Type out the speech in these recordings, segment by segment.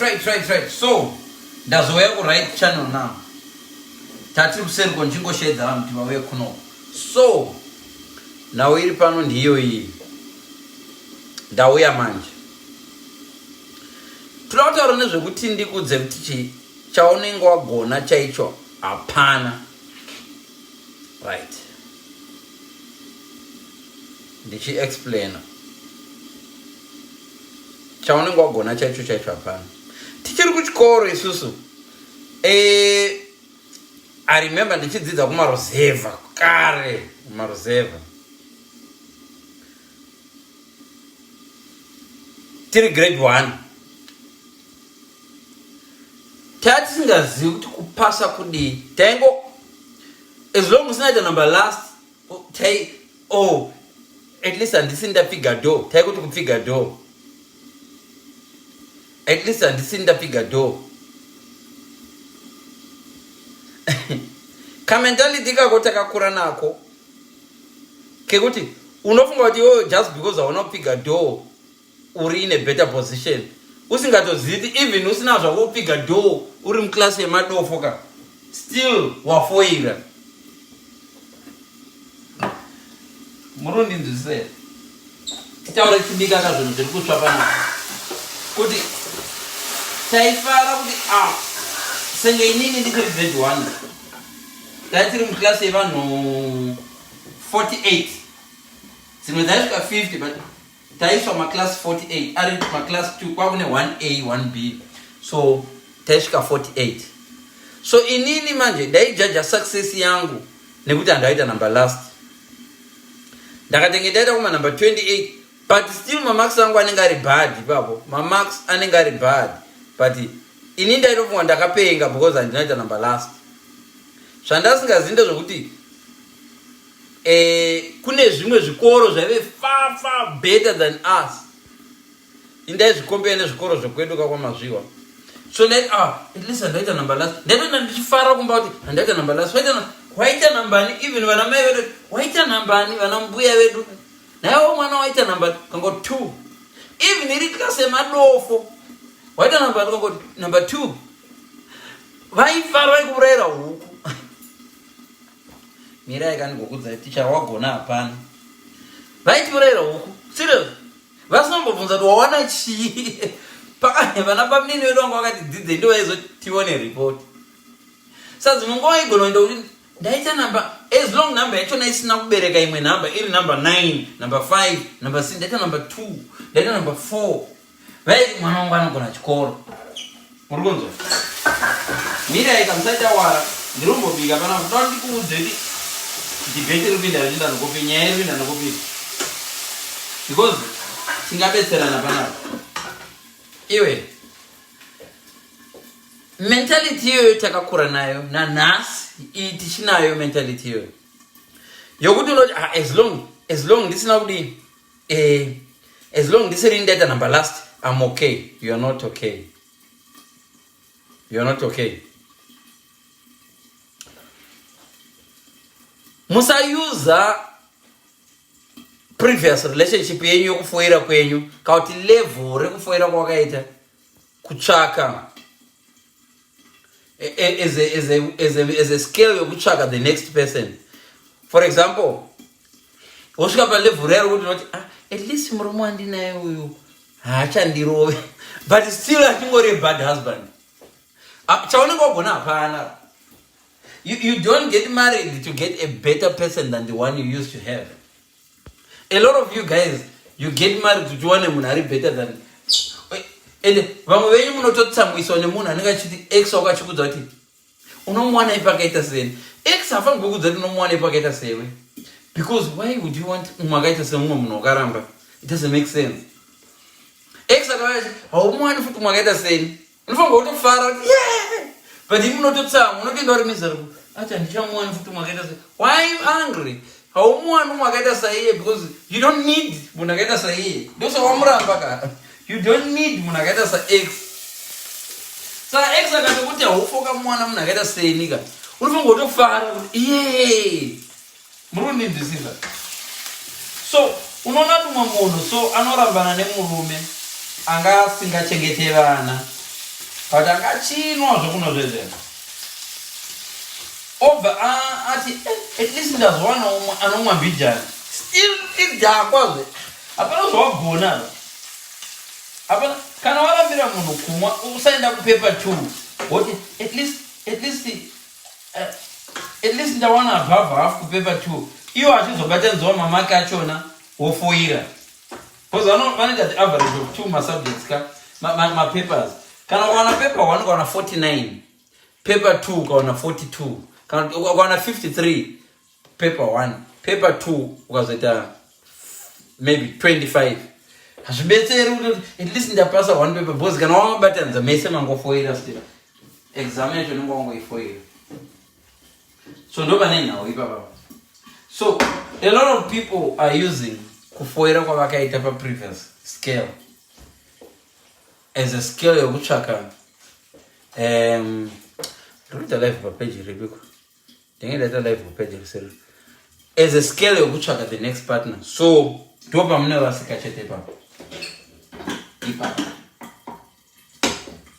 right right right so ndazouya kuright channel now. Tatiri kuseri ko ndichingoshedza vanhu kuti vauye kuno. So nhau iri pano ndiyo iyi. Ndauya manje. Toda kutaura nezvekuti ndikudze kuti chi chaunenge wagona chaicho hapana. Right. Ndichi explainer. Chaunenge wagona chaicho chaicho hapana. Tichiri kuchikoro isusu. Eh, I remember ndichidzidza kumaruzevha kare kumaruzevha. Tiri grade 1. Tatisingazivi kuti kupasa kudii. Taingo as long usina ita number last tai oh at least handisi ndapfiga door taikuti kupfiga door at least handisi ndapfiga door kamentality kako takakura nako kekuti unofunga kuti iwewe just because hauna kupfiga door uri in a better position usingatozivi kuti even usina zvako kupfiga door uri muclass yemadofo ka still wafoira. Muri kundinzwisisa here? Titaure tichibika ka zvinhu zviri kutsva panapa kuti taifara kuti a ah, senge inini ndichiri grade 1 dai tiri muclass yevanhu 48 dzimwe dzaisvika 50 but taiswa maclass 48 ari maclass 2 kwakune 1a 1b so taisvika 48 so inini manje ndaijaja success yangu nekuti handaita number last ndakatenge ndaita kuma number 28 but still mamax angu anenge ari bad ipapo mamax anenge ari bad but ini ndaitofunga ndakapenga because handinaita number last zvandasingazivi ndezvekuti eh, kune zvimwe zvikoro zvaive far far better than us. Indaizvikombera nezvikoro zvekwedu ka kwamazviwa. So ndai ah, at least handaita number last. Ndaitoenda ndichifara kumba kuti handaita number last. Waita waita nambani even vana mai vedu waita nambani vana mbuya vedu. Naiwo mwana waita number kango 2. Even iri class yemadofo. Waita number kango number 2. Vaifara vaikuurayira huku. Mirai kani gokudzai ticha wagona hapana. Vaitiurayira huku. Serious. Vasina kumbobvunza kuti wawana chii. Pakane vana bamunini vedu vanga vakati dzidzei ndo vaizoti tione report. Saka dzimwe nguva waigona kuenda kuti ndaita number as long number yachona isina kubereka imwe number iri number 9, number 5, number 6, ndaita number 2, ndaita number 4. Vaiti mwana wangu anogona chikoro. Muri kunzwa? Mirai kamusaita wara. Ndiri kumbobika pana kuda ndikuudze kuti debate iri kuenda richienda nokupi, nyaya iri kuenda nokupi. Because tingabetserana panapa. Iwe mentality iyoyo takakura nayo nanhasi iyi tichinayo mentality iyoyo yokuti unoti ah, as long as long ndisina kudii Eh, as long ndisiri ndaita number last, I'm okay. You are not okay. You are not okay. Musayuza previous relationship yenyu yokufoira kwenyu kana kuti level rekufoira kwawakaita kutsvaka as a, as a, as a, as a scale yokutsvaka the next person. For example, wosvika palevel rero kuti unoti ah, at least murume wandinaye uyu haachandirove but still achingori bad husband. Ah, chaunenge wagona hapana. You don't get married to get a better person than the one you used to have. A lot of you guys, you get married kuti uwane munhu ari better than, and vamwe venyu munototsamwiswa nemunhu anenge achiti ex wako achikudza kuti unomuwana ipi akaita seni. Ex haafanirwi kukudza kuti unomuwana ipi akaita sewe, because why would you want umwe akaita semumwe munhu wakaramba? It doesn't make sense. Ex akauya achiti haumuwani futi umwe akaita seni, unofanirwa kutofara kuti yeah, but imi munototsamwa, unotoenda uri miserable ati handichamuwani futi umwe akaita se. Why are you angry? Haumuwani umwe akaita saiye because you don't need munhu akaita saiye, ndosawamuramba ka. You don't need munhu akaita saex. Saka ex akatokuti haufoka muwana munhu akaita seni ka, unofanirwa kutofara kuti iye. Muri kundinzwisisa? So unoona kuti umwe munhu so anorambana nemurume anga asingachengete vana. But anga achinwa zvekunwa zvezve. Obva ati eh, at least ndazowana umwe anomwa mbijana. Still idhakwa zve. Hapana zvawagona. Hapana kana warambira munhu kumwa usaenda kupaper 2. Woti at least at least uh, at least ndawana above half kupaper 2. Iwo achizobatanidzwa mamaki achona wofoira. Because vanoita the average of two masubjects ka mapapers. Kana ukawana paper 1 ukawana 49, paper 2 ukawana 42, kana ukawana 53 paper 1, paper 2 ukazoita maybe 25. Hazvibetseri kuti at least ndapasa one paper because kana wamabatanidza mese mangofoira still. Exam yacho unenge wangoifoira. So ndo pane nhau ipapa. So a lot of people are using kufoira kwavakaita paprevious scale as a scale yokutsvaka ndikuita live papeji ripiko ndinge ndaita live papeji risiri as a scale yokutsvaka the next partner. So ndo pamunorasika chete ipapo ipapo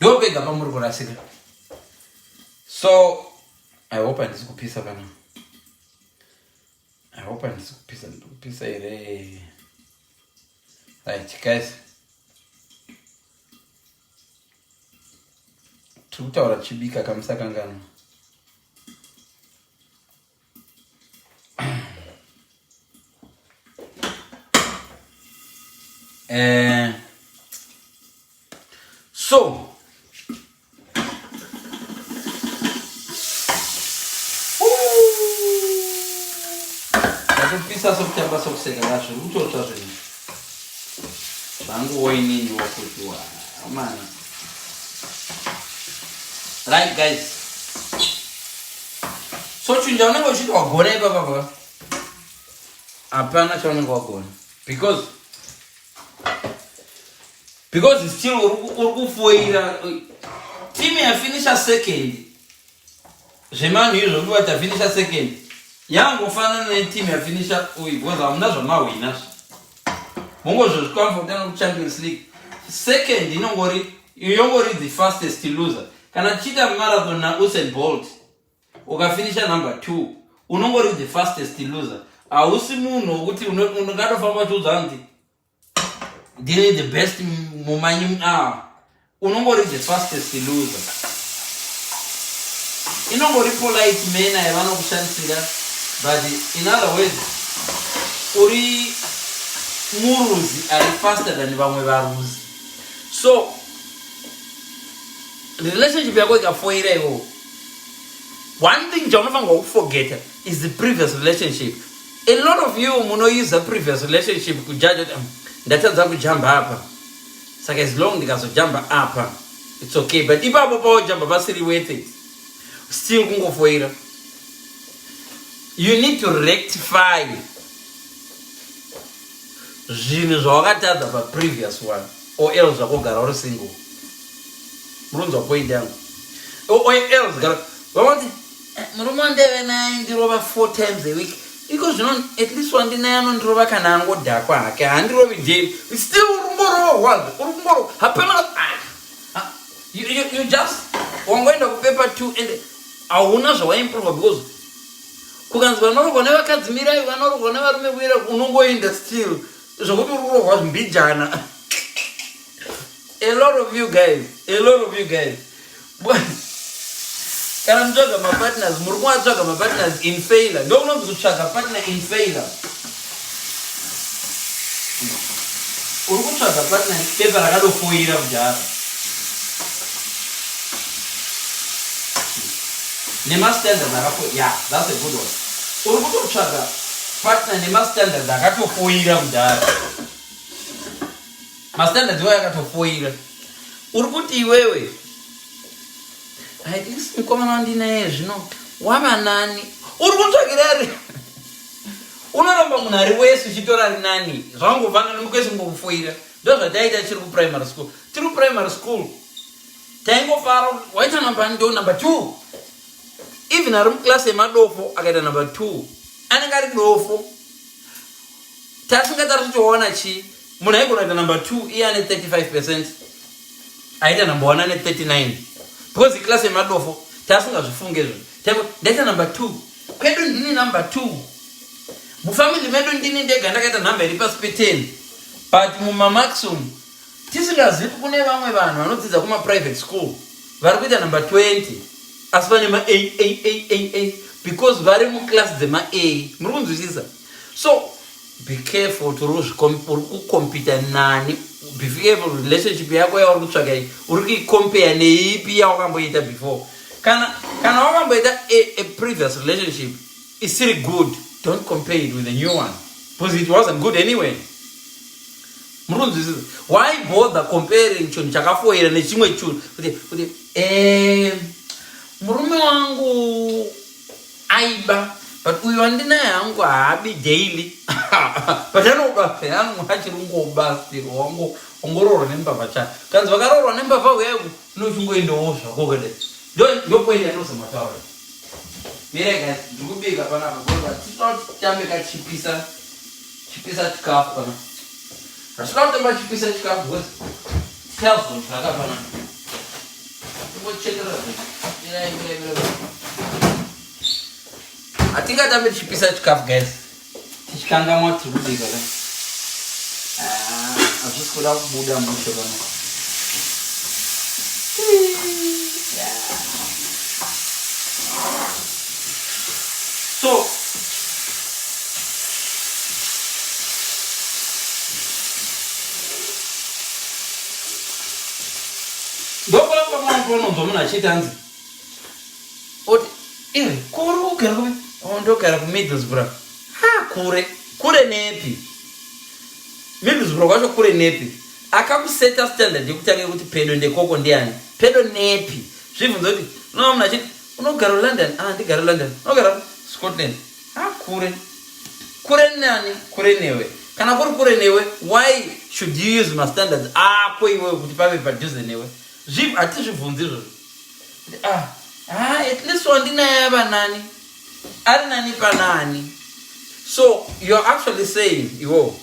ndo pega pamuri kurasika. So I hope handisi kupisa pana. I hope handisi kupisa. Ndikupisa here? Right guys, tiri kutaura chibika kamusakangano. So ndakupisa sokutamba sokuseka kazvo kutotsva zvinhu zvangu woinini wakuti wamana. Right guys, so chinja unenge uchiti wagona ipapapa, hapana chaunenge wagona because still uri kufoira. Team yafinisha second zvemanhu izvo kuti tafinisha second yangofanana neteam yafinisha uyu because hamuna zvamahwina mongozozvikwamfotana kuChampions League. Second inongori yongori the fastest loser. Kana tichiita marathon naUsain Bolt, ukafinisha number 2 unongori the fastest loser. Hausi munhu wokuti ungatofamba uchiudza kuti ndiri the best mumanyi. Ah, unongori the fastest loser. Inongori polite manner yavanokushandisira, but in other words uri muruzi ari faster than vamwe varuzi. So relationship yako ikafoira iwo, one thing chaunofanirwa kuforgeta is the previous relationship. A lot of you munouse previous relationship kujaja kuti ndatadza kujamba apa, saka as long ndikazojamba apa it's okay. But ipapo paojamba pasiri worth it, still kungofoira. You need to rectify zvinhu zvawakatadza paprevious one or else zvakogara uri single. Murunzwa point yangu? Or else gara vamati murume wandaive naye ndirova 4 times a week, iko zvino at least wandinaye anondirova kana angodhakwa hake, handirovi daily. Still uri kungorohwa, uri kungoro hapana. Ah, you just wangoenda kupaper 2 and hauna zvawaimprova because kukanzi vanorohwa nevakadzi mirai, vanorohwa nevarume kuira, unongoenda still zvokuti uri kurohwa zvimbijana. A lot of you guys, a lot of you guys, kana mutsvaga mapartners, muri kuvatsvaga mapartners in failure. Ndokunonzi kutsvaga partner in failure. Uri kutsvaga partner pepa rakadofoira kudhara nemastandards akafo. Yeah, that's a good one. Uri kutotsvaga partner nemastandards akatofoira kudhara, mastandards iwayo akatofoira. Uri kuti iwewe at least mukomana wandinaye zvino wava nani. Uri kutsvagira ari unoramba munhu ari wese uchitora ari nani. Zvangofanana nekwese kungokufoira. Ndo zvataita chiri kuprimary school. Tiri kuprimary school taingofara waita number, ndo number 2. Even ari muklasi yemadofo akaita number 2 anenge ari dofo. Tasingatari tichiona chii, munhu aigona kuita number 2 iye ane 35%. Aita number 1 ane 39 because iclass yemadofo, tasingazvifunge izvozvo. Ndaita number 2 kwedu, ndini number 2 mufamily medu, ndini ndega ndakaita nhamba iri pasi pe10, but mumamarks umu tisingazivi kune vamwe vanhu vanodzidza kumaprivate school vari kuita number 20 asi vane ma A A A A A because vari muclass dzema-A. Muri kunzwisisa? So be careful kuti uri kucompeta nani. Be careful relationship yako yauri kutsvaka iyi, uri kuicompare neipi yawakamboita before. Kana wakamboita a previous relationship isiri good, don't compare it with a new one because it wasn't good anyway. Muri kunzwisisa? Why bother comparing chinhu chakafoira nechimwe chinhu? Kuti murume wangu aiba, but uyu wandinaye hangu haabi daily, but anoba, angu achiri kungoba still. Wangu ongoroorwa nembavha cha kanzi vakaroorwa nembavha uyaku unochingoendawo zvako kede. Ndo point yandozama taura. Mire guys, ndiri kubika panapa because hatitoda kuti titambe kachipisa chipisa chikafu pana. Hatitoda kutamba chipisa chikafu because tichazodya panapa. Tingochekerera. Mirai, mirai, mirai. Hatingatambe tichipisa chikafu guys, tichikangamwa tiri kubika ka. Ah, hazvisi kuda kubuda mushe pano. Yeah. So ndopaunonzwa munhu achiita hanzi oti, "Iwe, kuri kugara kupi?" "Oh, ndogara kuMiddlesbrough." "Ha, kure." Kure nepi? Middlesbrough kwacho kure nepi? Akakuseta standard yekutanga yekuti pedo ndekoko ndiani? Pedo nepi? Zvibvunza kuti unova munhu achiti, "Unogara London?" "Ah, ndigara London." "Unogara Scotland?" "Ah, kure." Kure nani? Kure newe? Kana kuri kure newe, why should you use mastandards ako iwewe kuti pave padhuze newe? Hatizvibvunzi izvozvo. Ah, ah, at least wandinaye ava nani, ari nani panani. So you're actually saying, iwo,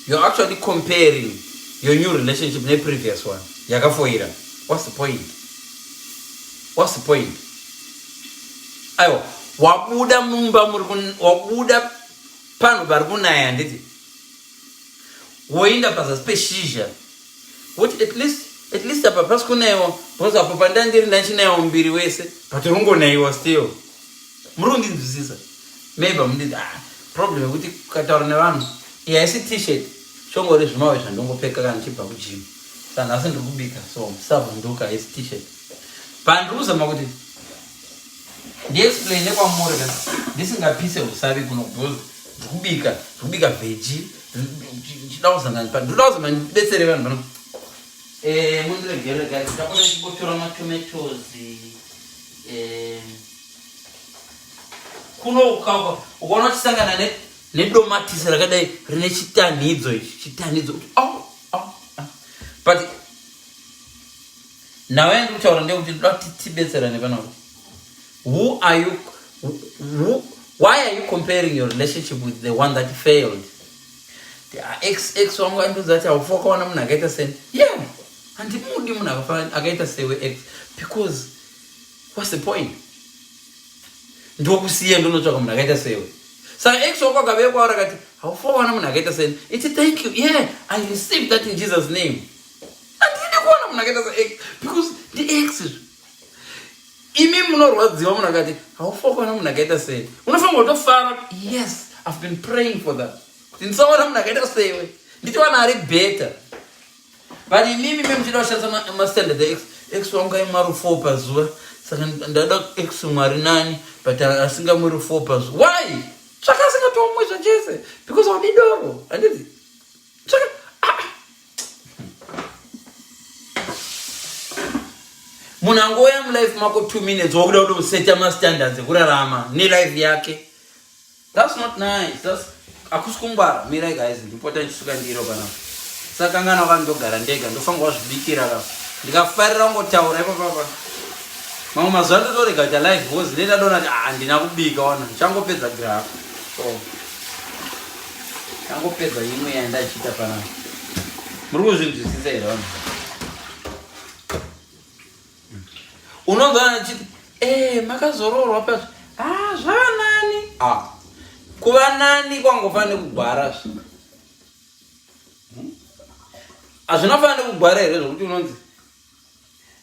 you're actually comparing your new relationship neprevious one yakafoira. What's the point? What's the point? Aiwa, wabuda mumba muri wabuda panhu pari kunaya, handiti? Woinda pazasi peshizha woti at least apa pasi kunayiwa, because apo pandandiri ndachinayiwa muviri wese, but rungonayiwa still. Muri kundinzwisisa? Maybe munditi, ah, problem yekuti ukataura nevanhu, iyi haisi T-shirt, chongori zvimawe zvandongopfeka kana ndichibva kugym. Saka nhasi ndiri kubika, so musavhunduka, haisi T-shirt. Pandiri kuzama kuti ndiexplaine kwamuri ka ndisingapise usavi kuno, because ndiri kubika veggie, ndichida kuzanga, ndinoda kuzama ndibetsere vanhu pano. Mundiregere guys, ndapota ndichimbotora matomatoes. Kuno ukaona uchisangana nedomatisi rakadai rine chitanhidzo ichi, chitanhidzo kuti oh, oh. But nhau yandiri kutaura ndeyekuti ndoda kuti tibetserane panapa. Who are you who, why are you comparing your relationship with the one that failed? Ex, ex wangu andiudza kuti haufa wakaona munhu akaita seni. Yeah, handimudi munhu akaita sewe ex, because what's the point? Ndokusiya ndonotsvaka munhu akaita sewe. Saka ex wako akauya kwauri akati, "Haufa waona munhu akaita seni," iti, "Thank you, yeah, I receive that in Jesus' name." Handidi kuona munhu akaita se ex because ndi ex. Imi munorwadziwa munhu akati, "Haufa kuona munhu akaita sei." Unofanira kutofara, "Yes, I've been praying for that, kuti ndisaona munhu akaita sewe, ndichiwana ari better." But imimi me muchida kushandisa mastandard ex. Ex wangu aimwa ru4 pazuva, saka ndada ex mwari nani, but asingamwi ru4 pazuva. Why? Tsvaka asingatomwi zvachese, because haudi doro, handiti? Tsvaka, ah. Munhu angouya mulife mako 2 minutes, wakuda kuti useta mastandards ekurarama nelife yake. That's not nice. That's hakusi kungwara. Mirai guys, ndipota ndichisuka ndiro panapa. Sakangana wakandogara ndega, ndofanirwa kuzvibikira ka. Ndikafarira kungotaura ipapapa, mamwe mazuva ndotorega kuita live because ndendadona kuti, ah, handina kubika. Ona, ndichangopedza graph, so changopedza imwe yandachiita panapa. Muri kuzvinzwisisa here vanhu? Unonzwa achiti eh, makazoroorwa pazvo. Ah, zvava nani. Ah. Kuva nani kwangofanira nekugwara zve. Hazvina fanira nekugwara here zvokuti unonzi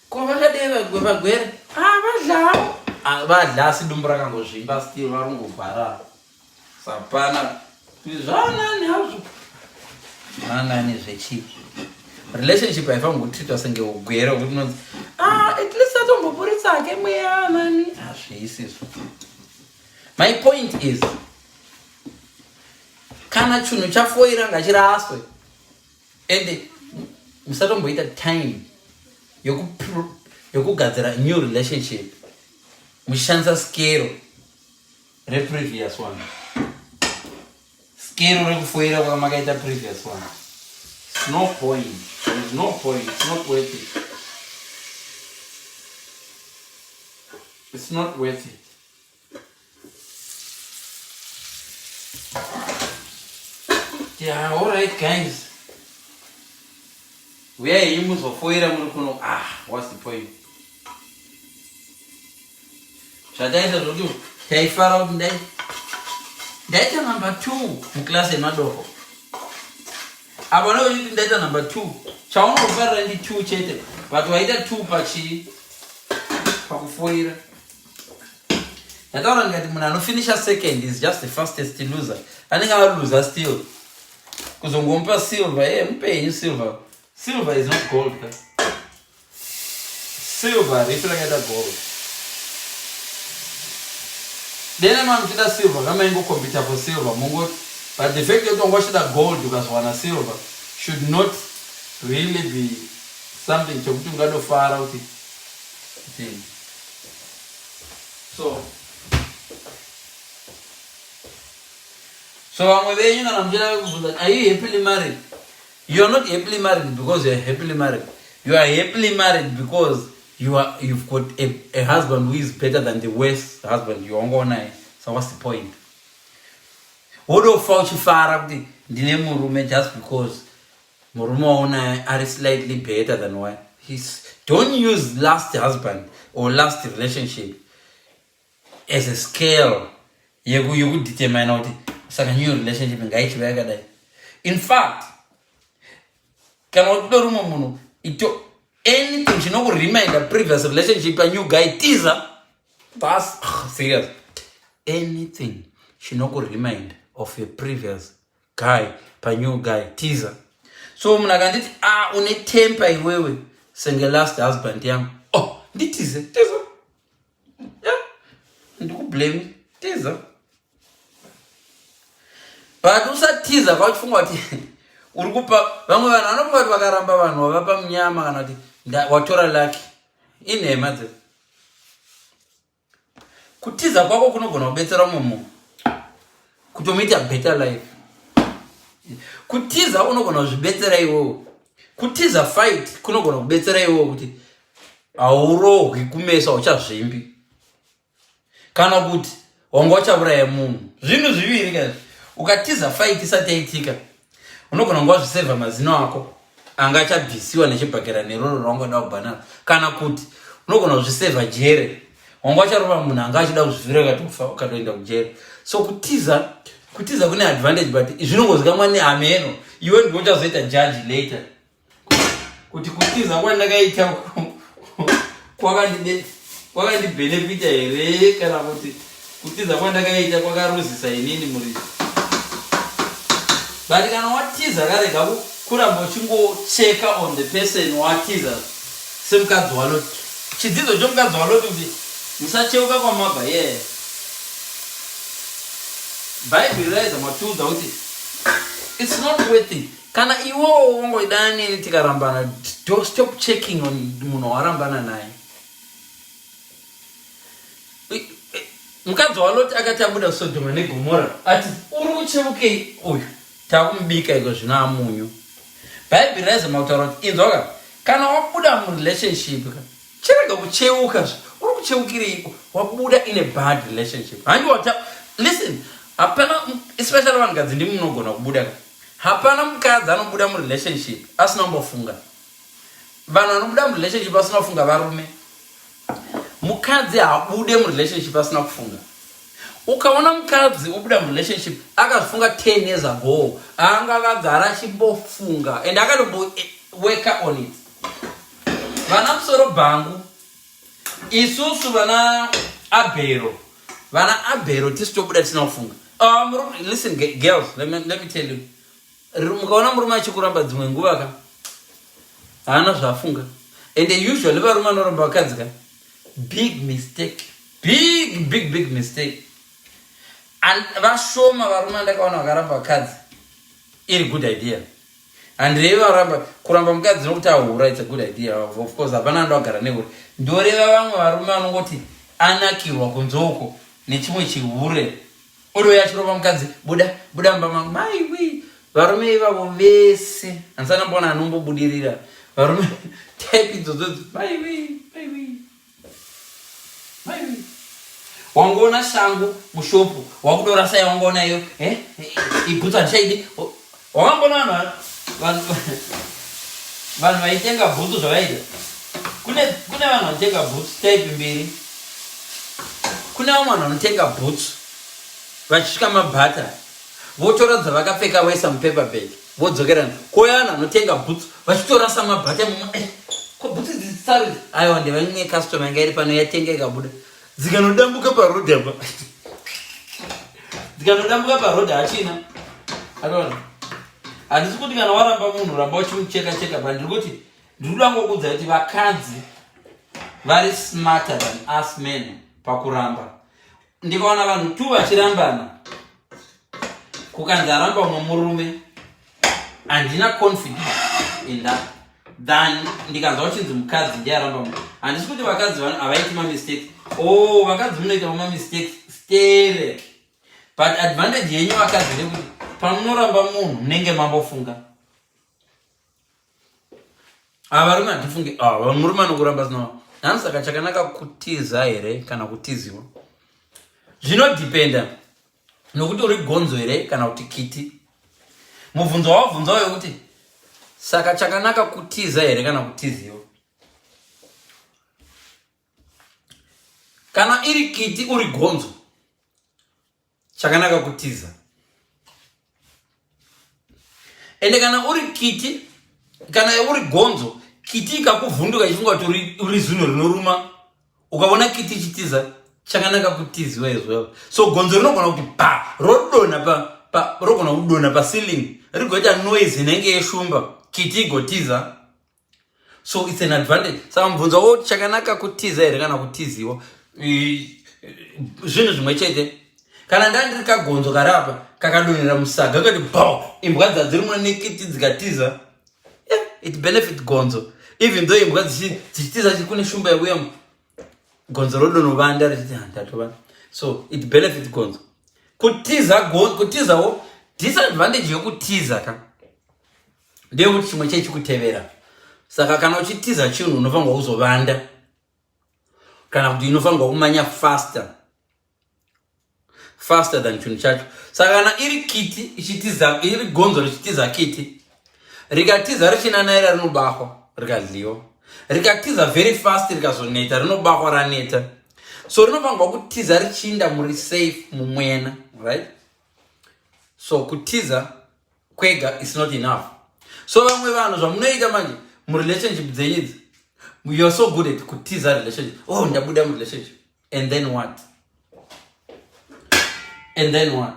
ko vakadei vagwere? Ah, vadlawo. Ah, vadla asi dumbu rakangozvimba still varongogwara. Sapana zvanani hazvo. Zvanani zvechii? Relationship haifanirwi kutreatwa senge ugwere wekuti unonzi ah, at least atomboburitsa hake mweya nani. Hazviisizvo. My point is kana chinhu chafoira ngachiraswe and musatomboita time yokugadzira new relationship muchishandisa skero reprevious one, skero rekufoira kwamakaita previous one. It's no point, there is no point, it's not worth it, it's not worth it. Yeah, all right guys, uyai henyu muzofoira muri kuno. Ah, what's the point? Zvataita zvokuti taifara kuti ndai ndaita number 2 muklasi yemadoko apa nokuti ndaita number 2, chaunofarira ndi 2 chete, but waita 2 pachii? Pakufoira. Ndataura ndikati munhu anofinisha second is just the fastest loser, anenge aluza still. Kuzongomupa silver, e mupe henyu silver. Silver is not gold ka. Silver ripi rakaita gold? Dene mamuchida silver kamaingokompita for silver mongoti, but the fact yekuti wanga uchida gold ukazowana silver should not really be something chekuti ungadofara kuti so vamwe venyu kana muchida kubvunza, "Are you happily married?" You are not happily married because you are happily married. You are happily married because you've got a husband who is better than the worst husband you wangonaye. So what's the point? Wodofa uchifara kuti ndine murume just because murume waunaye ari slightly better than why He's, don't use last husband or last relationship as a scale yekudetermina kuti saka new relationship ngaichiva yakadai. In fact, kana uchida rumwe munhu ito, anything chinokureminda previous relationship, a new guy, tiza. That's serious. Anything chinokuremind of a previous guy panew guy, tiza. So munhu akanditi, "Ah, une temper iwewe senge last husband yangu," oh, nditize. Tiza, yeah, ndikublame, tiza. But usatiza kauchifunga kuti uri kupa vamwe vanhu. Vanofunga kuti vakaramba vanhu vavapa munyama kana kuti watora lucky. Inhema dze kutiza kwako kunogona kubetsera umwe munhu kutomuita better life. Kutiza unogona kuzvibetsera iwewo. Kutiza fight kunogona kubetsera iwewo kuti haurohwi kumeso, hauchazvimbi, kana kuti wanga uchauraya munhu. Zvinhu zviviri kaizvi. Ukatiza fight isati yaitika, unogona kunge wazvisevha mazino ako anga achabvisiwa nechibhakera neroro raungoda kubhanana, kana kuti unogona kuzvisevha jere. Wanga ucharova munhu anga achida kuzvivira, ukatofa, ukatoenda kujere. So kutiza kune advantage, but zvinongozikamwa nehameno. Iwe ndiwe uchazoita judge later kuti kutiza kwandakaita kwakandibhenefita here kana kuti kutiza kwandakaita kwakaruzisa inini muridzi. But kana watiza, karega kuramba uchingocheka on the person watiza, semukadzi waLoti. Chidzidzo chomukadzi waLoti kuti musacheuka kwamabva. Ye yeah. Bhaibheri raidza matiudza kuti it's not worth it. Kana iwowo wangoidana neni tikarambana, don't stop checking on munhu warambana naye. Mukadzi waLoti akati abuda Sodhoma neGomora, ati, "Uri kucheukei uyu? Takumubika iko zvino amunyu." Bhaibheri raizama kutaura kuti, inzwaka, kana wabuda murelationship ka, chirega kucheuka. Zve uri kucheukireiko? Wabuda in a bad relationship, handi wata. Listen, hapana, especially vanhukadzi, ndimi munogona kubuda ka. Hapana mukadzi anobuda murelationship asina kumbofunga. Vanhu vanobuda murelationship asina kufunga varume. Mukadzi haabude murelationship asina kufunga. Ukaona mukadzi obuda murelationship akazvifunga 10 years ago, anga akagara achimbofunga and akatombo worka on it. Vana musoro bhangu, isusu vana Abhero, vana Abhero tisu tobuda tisina kufunga. Listen girls, let me tell you, mukaona murume achikuramba dzimwe nguva ka, haana zvaafunga. And usually varume vanoramba vakadzi ka, big mistake, big, big, big mistake. And vashoma varume andakaona vakaramba vakadzi iri good idea. Handirevi varamba kuramba mukadzi nokuti ahura. It's a good idea, of course, hapana andogara nehure. Ndoreva vamwe varume vanongoti anakirwa kunze uko nechimwe chihure, odouya achirova mukadzi, "Buda, buda mumba mangu." Maiwi, varume ivavo vese handisana mbona anombobudirira. Varume type idzodzo, maiwi, maiwi, maiwi. Wangoona shangu mushopu, wakudorasa yawangoona iyo. Eh, ibhutsu handichaidi. Wakambona vanhu vaitenga bhutsu zvavaita? Kune vanhu vanotenga bhutsu type mbiri. Kune vamwe vanhu vanotenga bhutsu, vachisvika mabhata, votora dzavakapfeka voisa mupaper bag, vodzokerana. Kouya vanhu vanotenga bhutsu vachitorasa mabhata mumwe. Ko bhutsu idzi dzisari? Aiwa, ndevamwe customer yanga iri pano, yatenga ikabuda, dzikanodambuka parodhi apa, dzikanodambuka parodhi, hachina ataona. Handisi kuti kana waramba munhu ramba uchimucheka cheka, but ndiri kuti, ndiri kuda ngokuudza kuti vakadzi vari smarter than us men pakuramba. Ndikaona vanhu tu vachirambana, kukanzi aramba umwe murume, handina confidence in that than ndikanzwa uchinzi mukadzi ndiye aramba munhu. Handisi kuti vakadzi havaiti mamistakes. Oh, vakadzi munoita mamistakes stere, but advantage yenyu vakadzi ndekuti pamunoramba munhu munenge mambofunga. Ava varume hatifungi. Ah, murume anokuramba sina nhani. Saka chakanaka kutiza here kana kutiziwa? Zvinodhipenda nokuti uri gonzo here kana kuti kiti. Mubvunzo wawabvunzawo wekuti saka chakanaka kutiza here kana kutiziwa, kana iri kiti uri gonzo, chakanaka kutiza. Ende kana uri kiti, kana uri gonzo, kiti ikakuvhunduka ichifunga kuti uri zino rinoruma, ukaona kiti ichitiza, chakanaka kutiziwa as well. So gonzo rinogona kuti pa rodonha pa rogona kudonha paceiling, rigoita noise inenge yeshumba, kiti igotiza. So it's an advantage. Saka mubvunzo wo chakanaka kutiza here kana kutiziwa, zvinhu zvimwe chete. Kana ndaa ndiri kagonzo kari apa kakadonhera musaga, kati bo, imbwa dzadziri nekiti dzikatiza, yeah, it benefit gonzo, even though imbwa dzichitiza kune shumba yauya, gonzo rodonovanda richiti handatova. So it benefit gonzo kutiza. Kutizawo, disadvantage yokutiza ka ndeyekuti chimwe chechikutevera. Saka kana uchitiza chinhu, unofanirwa kuzovanda kana kuti inofanirwa kumanya faster, faster than chinhu chacho. Saka kana iri kiti ichitiza, iri gonzo richitiza kiti, rikatiza richinanaira, rinobahwa rikadliwa. Rikatiza very fast rikazoneta, rinobahwa raneta. So rinofanirwa kutiza richiinda muri safe mumwena, right? So kutiza kwega is not enough. So vamwe vanhu zvamunoita manje murelationship dzenyu idzi, you are so good at kutiza relationship. "Oh, ndabuda murelationship." And then what? And then what?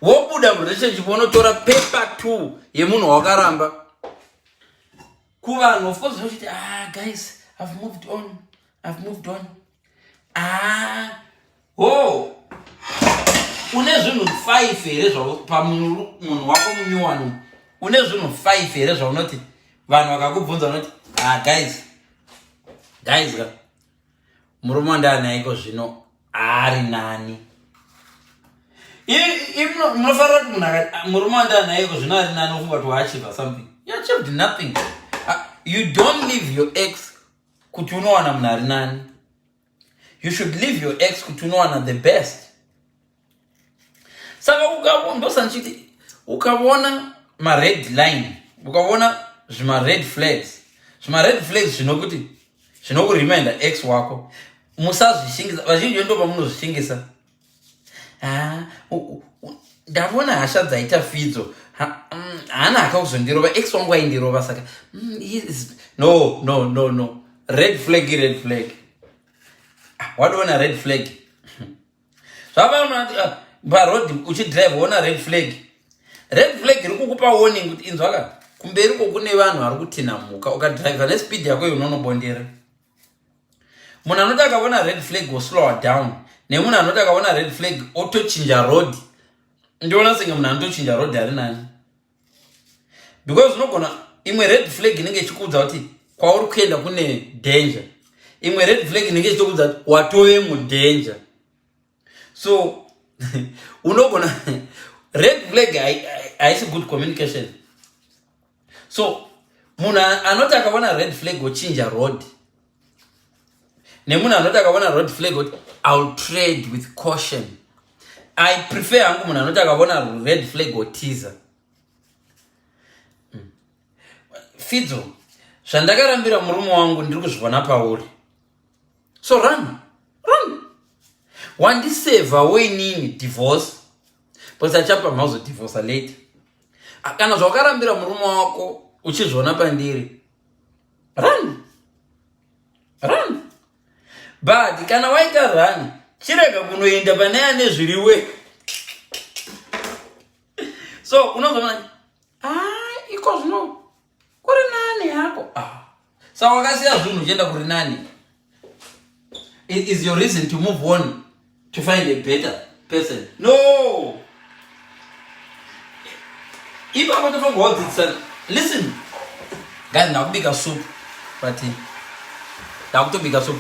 Wobuda murelationship, unotora paper two yemunhu wakaramba. Kuvanhu, of course, unochiti, "Ah guys, I've moved on, I've moved on." Ah, oh, une zvinhu 5 here pamunhu munhu wako munyowani? Une zvinhu 5 here zvaunoti vanhu vakakubvunza unoti, "Ah guys, guys ka, murume wandaanaiko zvino ari nani"? Munofanira kuti munhu akati murume wandaanaiko zvino ari nani, ofunga kuti waachieve something. You achieved nothing. You don't leave your ex kuti unowana munhu ari nani. You should leave your ex kuti unowana the best. Saka ndosandichiti ukaona mared line, ukaona zvimared flags, zvimared flags zvinokuti Zvinokureminder ex wako. Musazvishingisa. Vazhinji ndo pamunozvishingisa. Ah, ndavona hasha dzaita Fidzo. Haana haka kuzondirova. Ex wangu aindirova saka. No, no, no, no. Red flag, red flag. Ah, wadoona red flag. Zvavaona paroad uchidrive woona red flag. Red flag iri kukupa warning kuti inzwa ka kumberi ko kune vanhu vari kutinha mhuka, ukadrive nespeed yako iyo unonobondera. Munhu anoti akaona red flag oslower down, nemunhu anoti akaona red flag otochinja road. Ndiona senge munhu anotochinja road ari nani, because unogona imwe red flag inenge ichikuudza kuti kwauri kuenda kune danger, imwe red flag inenge ichitokuudza kuti watove mudanger. So unogona red flag haisi good communication. So munhu anoti akaona red flag ochinja road, nemunhu anoti akaona red flag oti I'll trade with caution. I prefer hangu munhu anoti akaona red flag otiza. Fidzo, zvandakarambira murume wangu ndiri kuzviona pauri, so run, run. Wandisevha woinini divorce, because achapa mauzodivorsa later. Kana zvawakarambira murume wako uchizviona pandiri, run, run. But kana waita run, chirega kunoenda pane ane zviriwe. So unozoona, ah, iko zvino kuri nani hako. Ah. Saka wakasiya zvinhu uchienda kuri nani. Is your reason to move on to find a better person? No, ipapo tofanirwa kudzidzisana. Listen guys, ndakubika soup, but ndakutobika soup,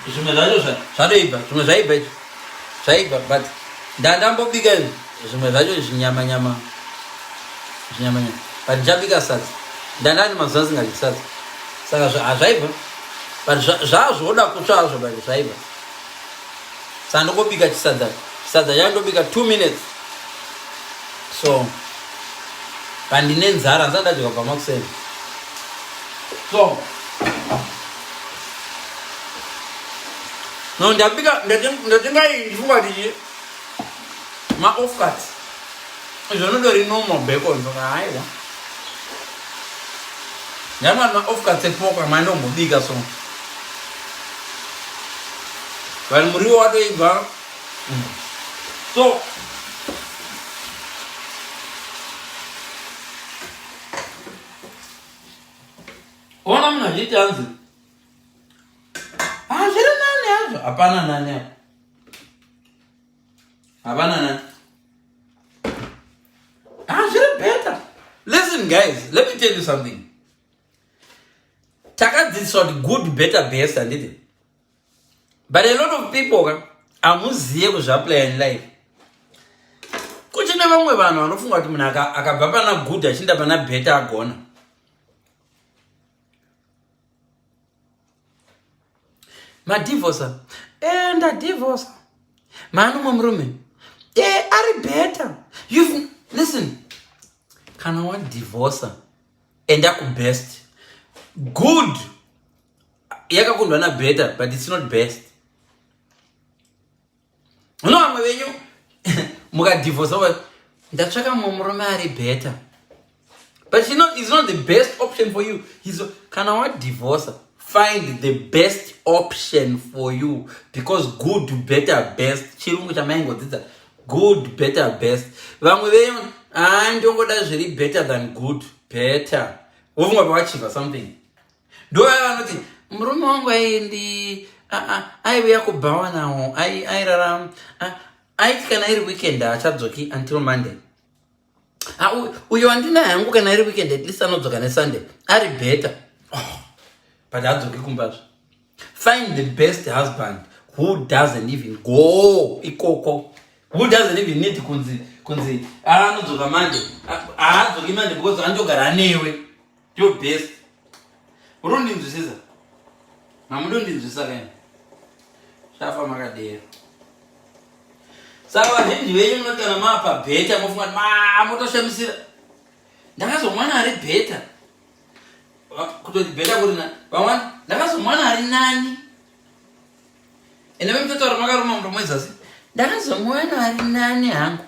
zvimwe zvacho zvatoibva, zvimwe zvaibva, izvi zvaibva, but ndandambobika izvi, zvimwe zvacho zvinyama nyama, zvinyama nyama, but ndichabika sadza. Ndandani mazuva asingadyi sadza, saka hazvaibva, but zvazvoda kutsva hazvo, but zvaibva. Saka ndongobika chisadza, chisadza chandobika 2 minutes. So pandine nzara, ndisati ndadya kubva makuseni. So no, ndabika, ndatenga iyi, ndifunga kuti chi maoffcuts izvo nodori normal bacon. Saka haiwa, ndamani maoffcuts epork amandombobika. So vanhu, muriwo watoibva. So ona munhu achiiti hanzi hazviri nani hazvo. Hapana nani apo, hapana nani, hazviri better. Listen guys, let me tell you something. Takadzidziswa kuti good, better, best, handiti? But a lot of people ka hamuziye kuzviapply in life. Kuchine vamwe vanhu vanofunga kuti munhu akabva pana good achienda pana better agona. Madivorsa, e, ndadivorsa, maani umwe murume, e, ari better. You've, listen, kana wadivorsa, enda kubest. Good yakakundwa nabetter, but it's not best. Uno vamwe venyu mukadivorsa, ndatsvaka mumwe murume ari better, but you know, it's not the best option for you. He's, kana wadivorsa, find the best option for you, because good, better, best, chirungu chamaingodzidza, good, better, best. Vamwe venyu, ah, ndongoda zviri better than good, better, wofunga pawachiva something. Ndovaya vanoti murume wangu aiendi, aiuya kubhawa nawo, airara, aiti kana iri weekend haachadzoki until Monday. Uyo wandinaye hangu, kana iri weekend at least anodzoka neSunday, ari better. Oh, but haadzoki kumbazve. Find the best husband who doesn't even go ikoko, who doesn't even need kunzi anodzoka Monday. Haadzoki Monday because anotogara anewe. Ndiyo best. Uri undinzwisisa? Mamudondinzwisisa kaini? Shafa makadero. Saka vazhinji venyu munoti kana mapa better, mofunga kuti motoshamisira, ndakazomwana ari better. Kutoti better kuri na vamwana. Ndakazomwana ari nani. Ende vemutaura makaruma muromo wezasi. Ndakazomuwana ari nani hangu.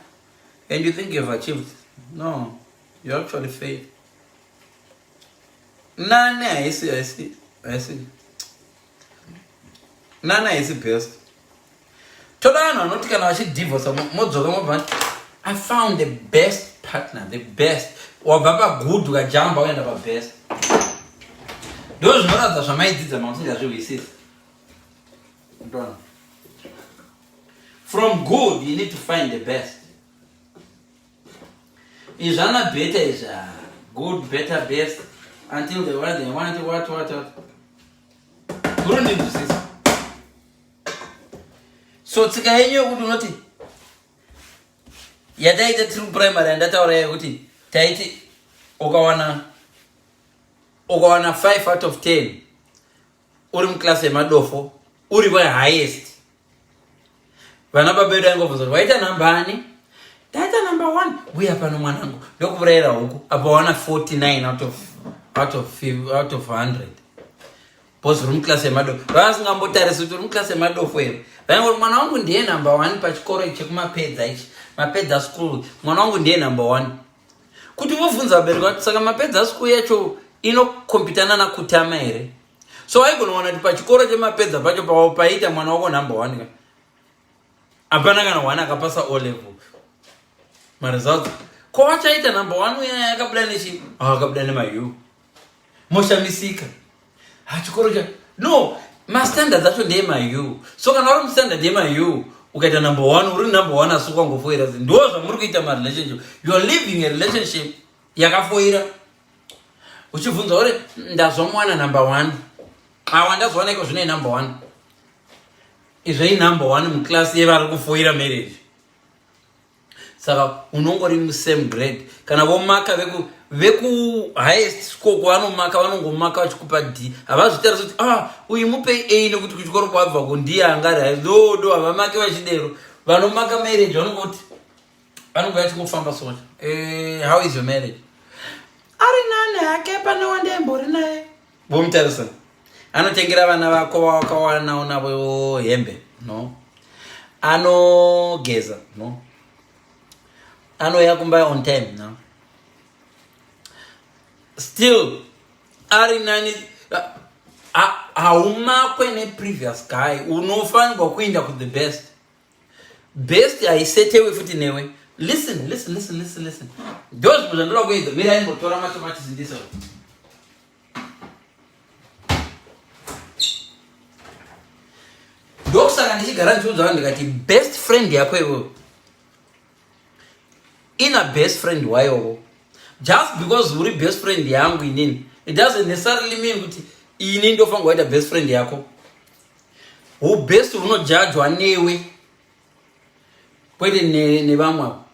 And you think you've achieved? No, you actually failed. Nani haisi haisi haisi. Nani haisi best. Toda vanhu vanoti kana vachidivorsa modzoka mobva I found the best partner, the best. Wabva pagood ukajamba uenda pabest. Ndo zvinoratidza zvamaidzidza mamusingazvihwisisi. Ndona. From good you need to find the best. Izvi ana better izvi. Ah, good, better, best until the one they want what what what. Kurundinzwisisa. So tsika yenyu yokuti unoti yataita tiri kuprimary yandataura yekuti taiti ukawana ukawana 5 out of 10 uri muclass yemadofo uri wehighest vana baba vedu aingobvunza kuti waita namba ani ndaita number one uya pano mwanangu ndokuvurayira huku apa wana 49 out of, out of, out of 100 bcause uri muclass yemadofo vavasingambotarisi kuti uri muclass yemadofo here vaingoti mwana wangu ndiye number one pachikoro ichi chekumapedza ichi mapedza school mwana wangu ndiye number one kuti vobvunza vabereki vati saka mapedza school yacho inokompitana nakutama here so waigona kuwana kuti pachikoro chemapedza pacho pawo paita mwana wako number one ka hapana kana one akapasa o level maresults ko wachaita number one uya akabuda nechi ah, akabuda nemaU moshamisika hachikoro cha no mastandards acho ndeemaU so kana uri mustandard yemaU ukaita number one uri number one asi ukangofoira ndo zvamuri kuita marelationship you are living a relationship yakafoira uchibvunza uri ndazomuwana number one awa ndazowana iko zvino inumber one izvo inumber one muclass yevari kufoira marriage saka unongori musame grade kana vomaka veku veku highest score kwavanomaka vanongomaka vachikupa d havazvitarisi kuti ah uyu mupei a nekuti kuchikoro kwabva ko ndiye angari hai do do havamake vachidero vanomaka marriage vanongoti vanonge vachingofamba socha eh, how is your marriage ari nani hake pane wandaimbori naye vomutarisa anotengera vana vako vawakawanawo navo hembe no anogeza no anouya kumba on time no still ari nani haumakwe neprevious guy unofanirwa kuinda ku the best best haisetewe futi newe listen listen listen listen listen ndo zvimwe zvandoda kuedza mira imbotora matomatisi ndisa ndokusaka ndichigara ndichiudza vanhu ndikati best friend yako iwewe ina best friend wayowo just because uri best friend yangu inini it doesn't necessarily mean kuti ini ndofanirwa kuita best friend yako ubest hunojajwa newe kwete nevamwe avo